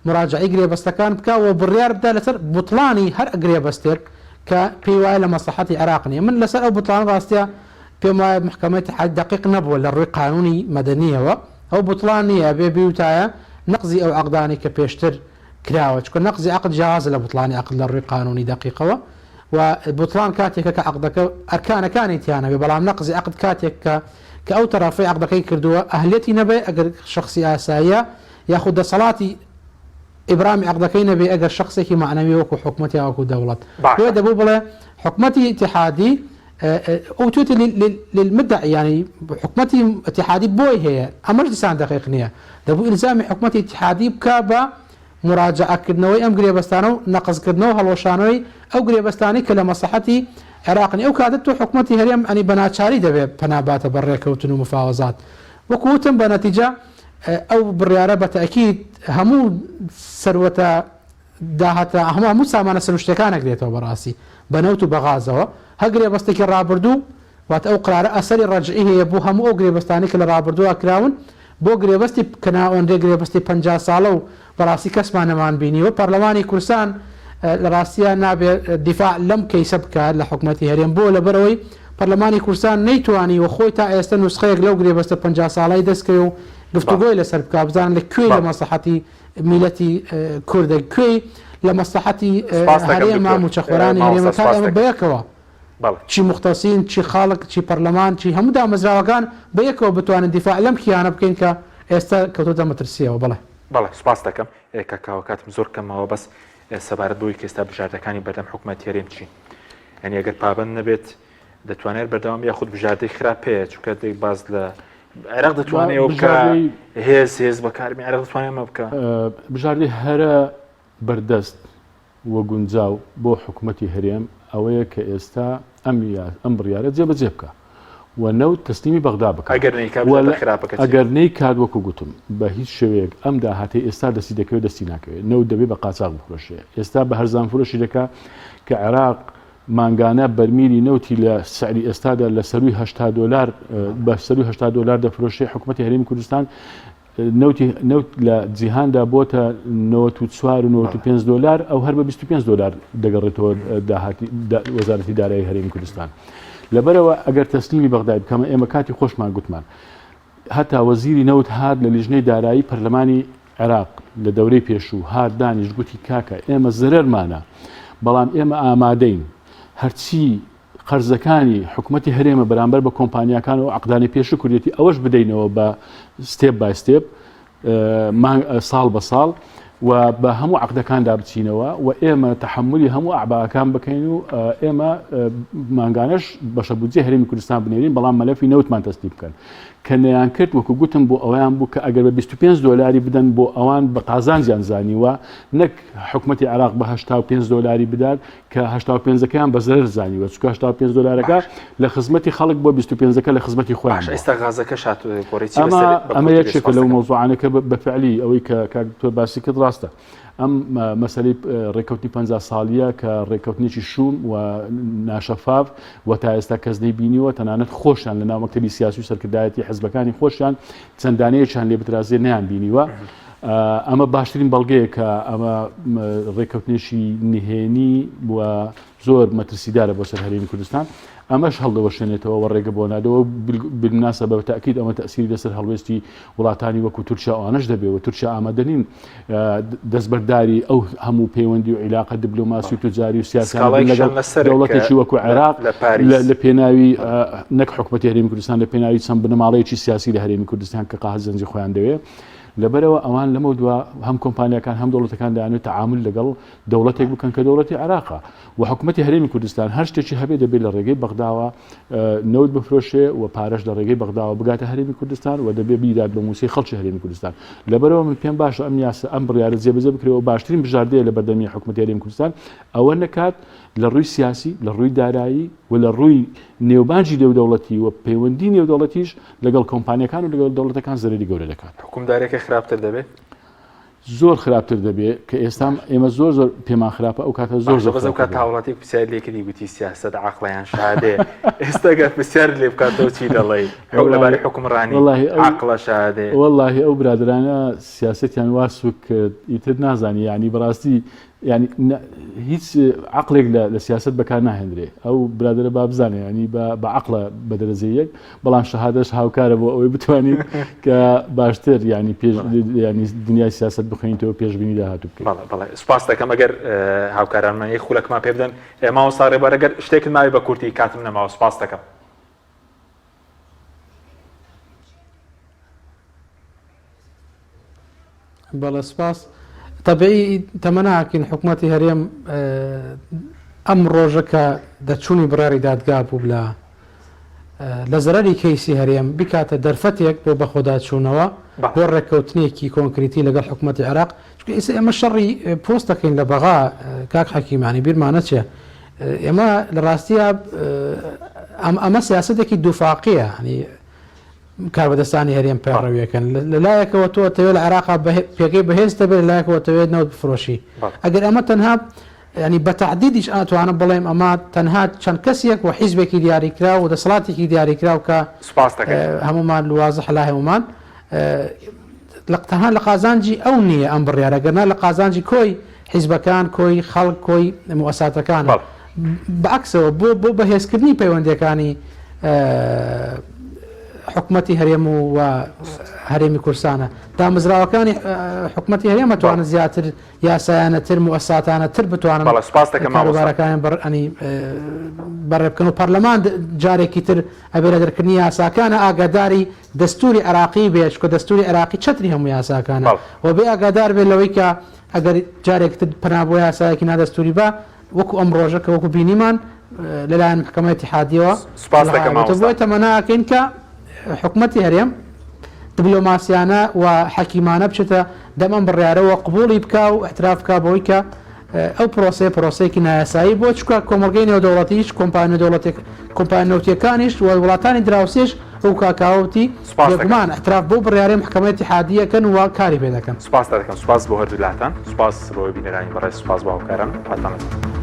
مراجعەی گرێبەستەکان بکا و بڕیار بدا لەسەر بوتڵانی هەر گرێبەستێک کە پێی وایە لە مەسڵەحەتی عێراق نییە. من لەسەر ئەو بوتڵانە ڕاستیە پێم وایە مەحکەمەی ئیتیحادی دەقیق نەبووە لە ڕووی قانوونی مەدەنییەوە. ئەو بوتڵان نییە ئەبێ بیوتایە نەقزی ئەو عەقدانەی کە پێشتر کراوە چونکە نەقزی عەقد جیاوازە لە بوتڵانی عەقد لە ڕووی قانوونی دەقیقەوە و بوتڵان کاتێکە کە عەقدەکە ئەرکانەکانی تیا نەبێ بەڵام نەقزی عەقد کاتێک کە کە ئەو تەڕەفەی عەقدەکەی کردووە ئەهلیەتی نەبێ ئەگەر شەخسی ئاساییە یاخود دەسەڵاتی ئیبرامی عەقدەکەی نەبێ ئەگەر شەخسێکی مەعنەوی وەکو حکومەت یا وەکو دەوڵەت باشە. بۆیە دەبوو بڵێ حکومەتی ئیتیحادی ئوتوێتی للمدعی یانی حکومەتی ئیتیحادی بۆی هەیە ئەمەش دیسان دەقیق نییە دەبوو ئیلزامی حکومەتی ئیتیحادی بکا بە مراجعەکردنەوەی ئەم گرێبەستانە و نەقزکردنەوە و هەڵوەشانەوەی ئەو گرێبەستانەی کە لە مەسڵەحەتی عێراق نین ئەو کاتە تۆ حکومەتی هەرێم ئەنی بە ناچاری دەبێ پەنا باتە بەر ڕێکەوتن و مفاوەزات وەکو وتم بە نەتیجە ئەو بڕیارە بە تەئکید هەموو سەروەتە داهاتە هەموو هەموو سامانە سروشتیەکان ئەگرێتەوە بەڕاستی بە نەوت و بە غازەوە هەر گرێبەستێکی ڕابردوو واتە ئەو قرارە ئەسەری ڕەجعی هەیە بۆ هەموو ئەو گرێبەستانەی کە لە ڕابردووە کراون بۆ گرێبەستی کە ناوەنرێ گرێبەستی 50 ساڵە و بەڕاستی کەسمان نەمان بینیوە پەرلەمانی کوردستان لە ڕاستیا نابێ دیفاع لەم کەیسە بکات لە حکومەتی هەرێم بۆ لەبەرئەوەی پەرلەمانی کوردستان نەیتوانی و خۆی تا ئێستە نوسخەیەک لەو گرێبەستە 50 ساڵەی دەست کەوێ و گفتوگۆی لەسەر بکا بزانن لە کوێی لە مەسڵەحەتی میلەتی کوردە کوێی لە مەسڵەحەتی هەرێمە موچەخۆرانی هەرێمە کاک ئێمە بەیەکەوە چی موختەسین چی خەڵک چی پەرلەمان چی هەموو دامەزراوەکان بەیەکەوە بتوانن دیفاع لەم کیانە بکەین کە ئێستا کەوتۆتە مەترسیەوە بەڵێ. بەڵێ سوپاست دەکەم کاک کاوە کاتم زۆر کەم ماوە بەس سەبارەت بەوەی کە ئێستا بژاردەکانی بەردەم حکومەتی هەرێم چین یعنی ئەگەر پابەند نەبێت دەتوانێت بەردەوام یاخود بژاردەی خراپ هەیە چونکە دەی باز لە عێراق دەتوانێت ئەوە بکە هێز هێز بەکارمی عێراق دەتوانێت ئەمە بکە بژاردەی هەرە بەردەست و گونجاو بۆ حکومەتی هەرێم ئەوەیە کە ئێستا ئەم ئەم بڕیارە جێبەجێ بکا و نەوت تەسلیمی بەغدا بکا ئەگەر نەیکات و بژاردە خراپەکە چییە؟ ئەگەر نەیکات وەکو گوتم بە هیچ شێوەیەک ئەم داهاتەی ئێستا دەستی دەکەوێت دەستی ناکەوێت نەوت دەبێ بە قاچاغ بفرۆشرێ ئێستا بە هەرزان فرۆشی دەکا کە عێراق مانگانە بەرمیلی نەوتی لە سعری ئێستادا لە سەروی 80 دۆلار بە سەروی 80 دۆلار دەفرۆشێ حکومەتی هەرێمی کوردستان نەوتی نەوت لە جیهاندا بۆتە 94 و 95 دۆلار ئەو هەر بە 25 دۆلار دەگەڕێتەوە داهاتی وەزارەتی دارایی هەرێمی کوردستان لەبەرەوە ئەگەر تەسلیمی بەغدای بکەمە ئێمە کاتی خۆشمان گوتمان هەتا وەزیری نەوت هات لە لیژنەی دارایی پەرلەمانی عێراق لە دەورەی پێشوو هات دانیش گوتی کاکە ئێمە زەرەرمانە بەڵام ئێمە ئامادەین هەرچی قەرزەکانی حکومەتی هەرێمە بەرامبەر بە کۆمپانیاکان و عقدانی پێشوو کردێتی ئەوەش بدەینەوە بە step by step ساڵ بە ساڵ و بە هەموو عقدەکاندا بچینەوە و ئێمە تەحملی هەموو ئەعباکان بکەین و ئێمە مانگانەش بەشە بودجەی هەرێمی کوردستان بنێرین بەڵام مەلەفی نەوتمان تەسلیم بکەن کە نەیان کرد وەکو گوتم بۆ ئەویان بوو کە ئەگەر بە 25 دۆلاری بدەن بۆ ئەوان بە قازانجیان زانیوە نەک حکومەتی عراق بە 85 دۆلاری بدات کە 85 ەکەیان بە زەرەر زانیوە چونکە 85 دۆلارەکە لە خزمەتی خەڵک بۆ 25ەکە لە خزمەتی خۆیان باشە ئێستا غازەکە شات گۆڕی چی ئەمە بەسەر بە ئەمە کورتی بێ یەکێکە سوپاس لەو دەکەم. مەوزوعانە کە بە فعلی ئەوەی کە کاک دکتۆر باسی کرد ڕاستە ئەم مەسەلەی ڕێککەوتنی 50 ساڵیە کە ڕێککەوتنێکی شوم و ناشەفاف و تا ئێستا کەس نەیبینیوە تەنانەت خۆشیان لە ناو مەکتەبی سیاسی و سەرکردایەتی حزبەکانی خۆشیان چەند دانەیەکیان لێ بترازێ نەیان بینیوە. ئەمە باشترین بەڵگەیە کە ئەمە ڕێککەوتنێکی نهێنی و زۆر مەترسیدارە بۆ سەر هەرێمی کوردستان ئەمەش هەڵدەوەشێنێتەوە و ڕێگە بۆ نادەوە بالمناسبە بە تاکید ئەمە تەسیری لەسەر هەڵوێستی وڵاتانی وەکو تورکیا ئەوانەش دەبێ و تورکیا ئامادە نین دەستبەرداری ئەو هەموو پەیوەندی و عیلاقە دیبلۆماسی و تجاری و سیاسی لەگەڵ دەوڵەتێکی وەکو عێراق لە پێناوی نەک حکومەتی هەرێمی کوردستان لە پێناوی چەند بنەماڵەیەکی سیاسی لە هەرێمی کوردستان کە قازانجی خۆیان دەوێ لەبەرەوە ئەوان لەمە دوا هەم کۆمپانیاکان هەم دەوڵەتەکان دەیانوێت تەعامول لەگەڵ دەوڵەتێک بکەن کە دەوڵەتی عێراقە و حکوومەتی هەرێمی کوردستان هەر شتێکی هەبێ دەبێت لە ڕێگەی بەغداوە نەوت بفرۆشێ و پارەش لە ڕێگەی بەغداوە بگاتە هەرێمی کوردستان و دەبێ بیدات بە مووچەی خەڵکی هەرێمی کوردستان. لەبەرئەوە من پێم باشە ئەم یاسا ئەم بڕیارە جێبەجێ بکرێ و باشترین بژاردەیە لە بەردەمی حکوومەتی هەرێمی کوردستان ئەوە نەکات لە ڕووی سیاسی، لە ڕووی دارایی و لە ڕووی نێوبانگی نێودەوڵەتی و پەیوەندی نێودەوڵەتیش لەگەڵ کۆمپانیاکان و لەگەڵ دەوڵەتەکان زەرەری گەورە دەکات. حوکمداریەکە خراپتر دەبێت؟ زۆر خراپتر دەبێ کە ئێستا ئێمە زۆر زۆر پێمان خراپە ئەو کاتە زۆر زۆر بەس ئەو کات هاوڵاتیەک پرسیاری لێ کردی گوتی سیاسەت عەقڵە یان شەهادەیە ئێستا گەر پرسیار لێ بکاتەوە چی دەڵێی ئەو لەبارەی حوکمڕانی عەقڵە شەهادەیە وەڵاهی ئەو برادەرانە سیاسەتیان وا سوک کرد ئیتر نازانی یعنی بەڕاستی یعنی هیچ عەقڵێک لە سیاسەت بەکار ناهێندرێ ئەو برادەرە با بزانێ ینی بە عەقڵە بە دەرەجەی یەک بەڵام شەهادەش هاوکارە بۆ ئەوەی بتوانیت کە باشتر ینی پێش ینی دنیای سیاست بخوێنیتەوە پێشبینی داهاتوو بکەیت. بەڵێ بەڵێ سوپاس دەکەم ئەگەر هاوکارانمان یەک خولەکمان پێ بدەن مامۆستا ڕێبوار ئەگەر شتێکت ماوێ بە کورتی کاتم نەماوە سوپاس دەکەم. بەڵێ سپاس. تەبعی تەمەناکەین حکومەتی هەرێم ئەم ڕۆژە کە دەرچوونی بڕیاری دادگا بوو لە لە زەرەری کەیسی هەرێم بکاتە دەرفەتێک بۆ بەخۆداچوونەوە بۆ ڕێککەوتنێکی کۆنکریتی لەگەڵ حکومەتی عێراق چونکە ئێستا ئێمە شەڕی پۆست دەکەین لە بەغا کاک حەکیمانی بیرمان نەچێ ئێمە لە ڕاستیە ئەمە سیاسەتێکی دووفاقیە ینی کاربەدەستانی هەرێم پەیڕەویەکەن لە لایەکەوە تۆ ئەتەوێت لە عێراقا پێگەی بەهێزت هەبێت لە لایەکەوە ئەتەوێت نەوت بفرۆشی ئەگەر ئەمە تەنها ینی بە تەحدیدیش ئەتوانم بڵێم ئەمە تەنها چەند کەسێک و حیزبێکی دیاریکراو و دەسەڵاتێکی دیاریکراو کە سوپاس دەکەین هەمومان وازح لای هەمومان لە تەنها لە قازانجی ئەو نییە ئەم بڕیارە گەرنا لە قازانجی کۆی حیزبەکان کۆی خەڵک کۆی موئەساتەکانە بەڵێ. بە عەکسەوە بۆ بۆ بەهێزکردنی پەیوەندیەکانی حکومەتی هەرێم و و هەرێمی کوردستانە دامەزراوەکانی حکومەتی هەرێم ئەتوانن زیاتر یاسایانەتر موئەساتانەتر بتوانن بەڵێ سوپاس دەکەم مامۆستا. کاروبارەکانیان بەڕ ئەنی بەڕێ بکەن و پەرلەمان جارێکی تر ئەبێ لە دەرکردنی یاساکانە ئاگاداری دەستوری عێراقی بێ چونکە دەستوری عێراقی چەتری هەموو یاساکانە بەڵێ. و بێ ئاگادار بێ لەوەی کە ئەگەر جارێکی تر پەنا بۆ یاسایەکی نادەستوری با وەکو ئەم ڕۆژە کە وەکو بینیمان لەلایەن محکەمە ئیتیحادیەوە سوپاس دەکەم مامۆستا. بۆیە تەمەنا ئەکەین کە حکومەتی هەرێم دبلۆماسیانە و حەکیمانە بچێتە دەم ئەم بڕیارەوە قبوڵی بکا و اعتراف بکا بەوەی کە ئەو پرۆسەیە پرۆسەیەکی نایاسایی بووە چونکە کۆمەڵگەی نێودەوڵەتیش کۆمپانیا نێودەوڵەتیەک کۆمپانیا نەوتیەکانیش و وڵاتانی دراوسێش وەکو کاک کاوە وتی سوپاس دەکەم. بێگومان اعتراف بەو بڕیارەی محکەمەی ئیتیحادی ئەکەن و کاری پێ دەکەن. سوپاستان دەکەم سوپاس بۆ هەردوولاتان سوپاس بۆ بینەرانی بەڕێز سوپاس بۆ هاوکاران کاتتان لەگەڵ.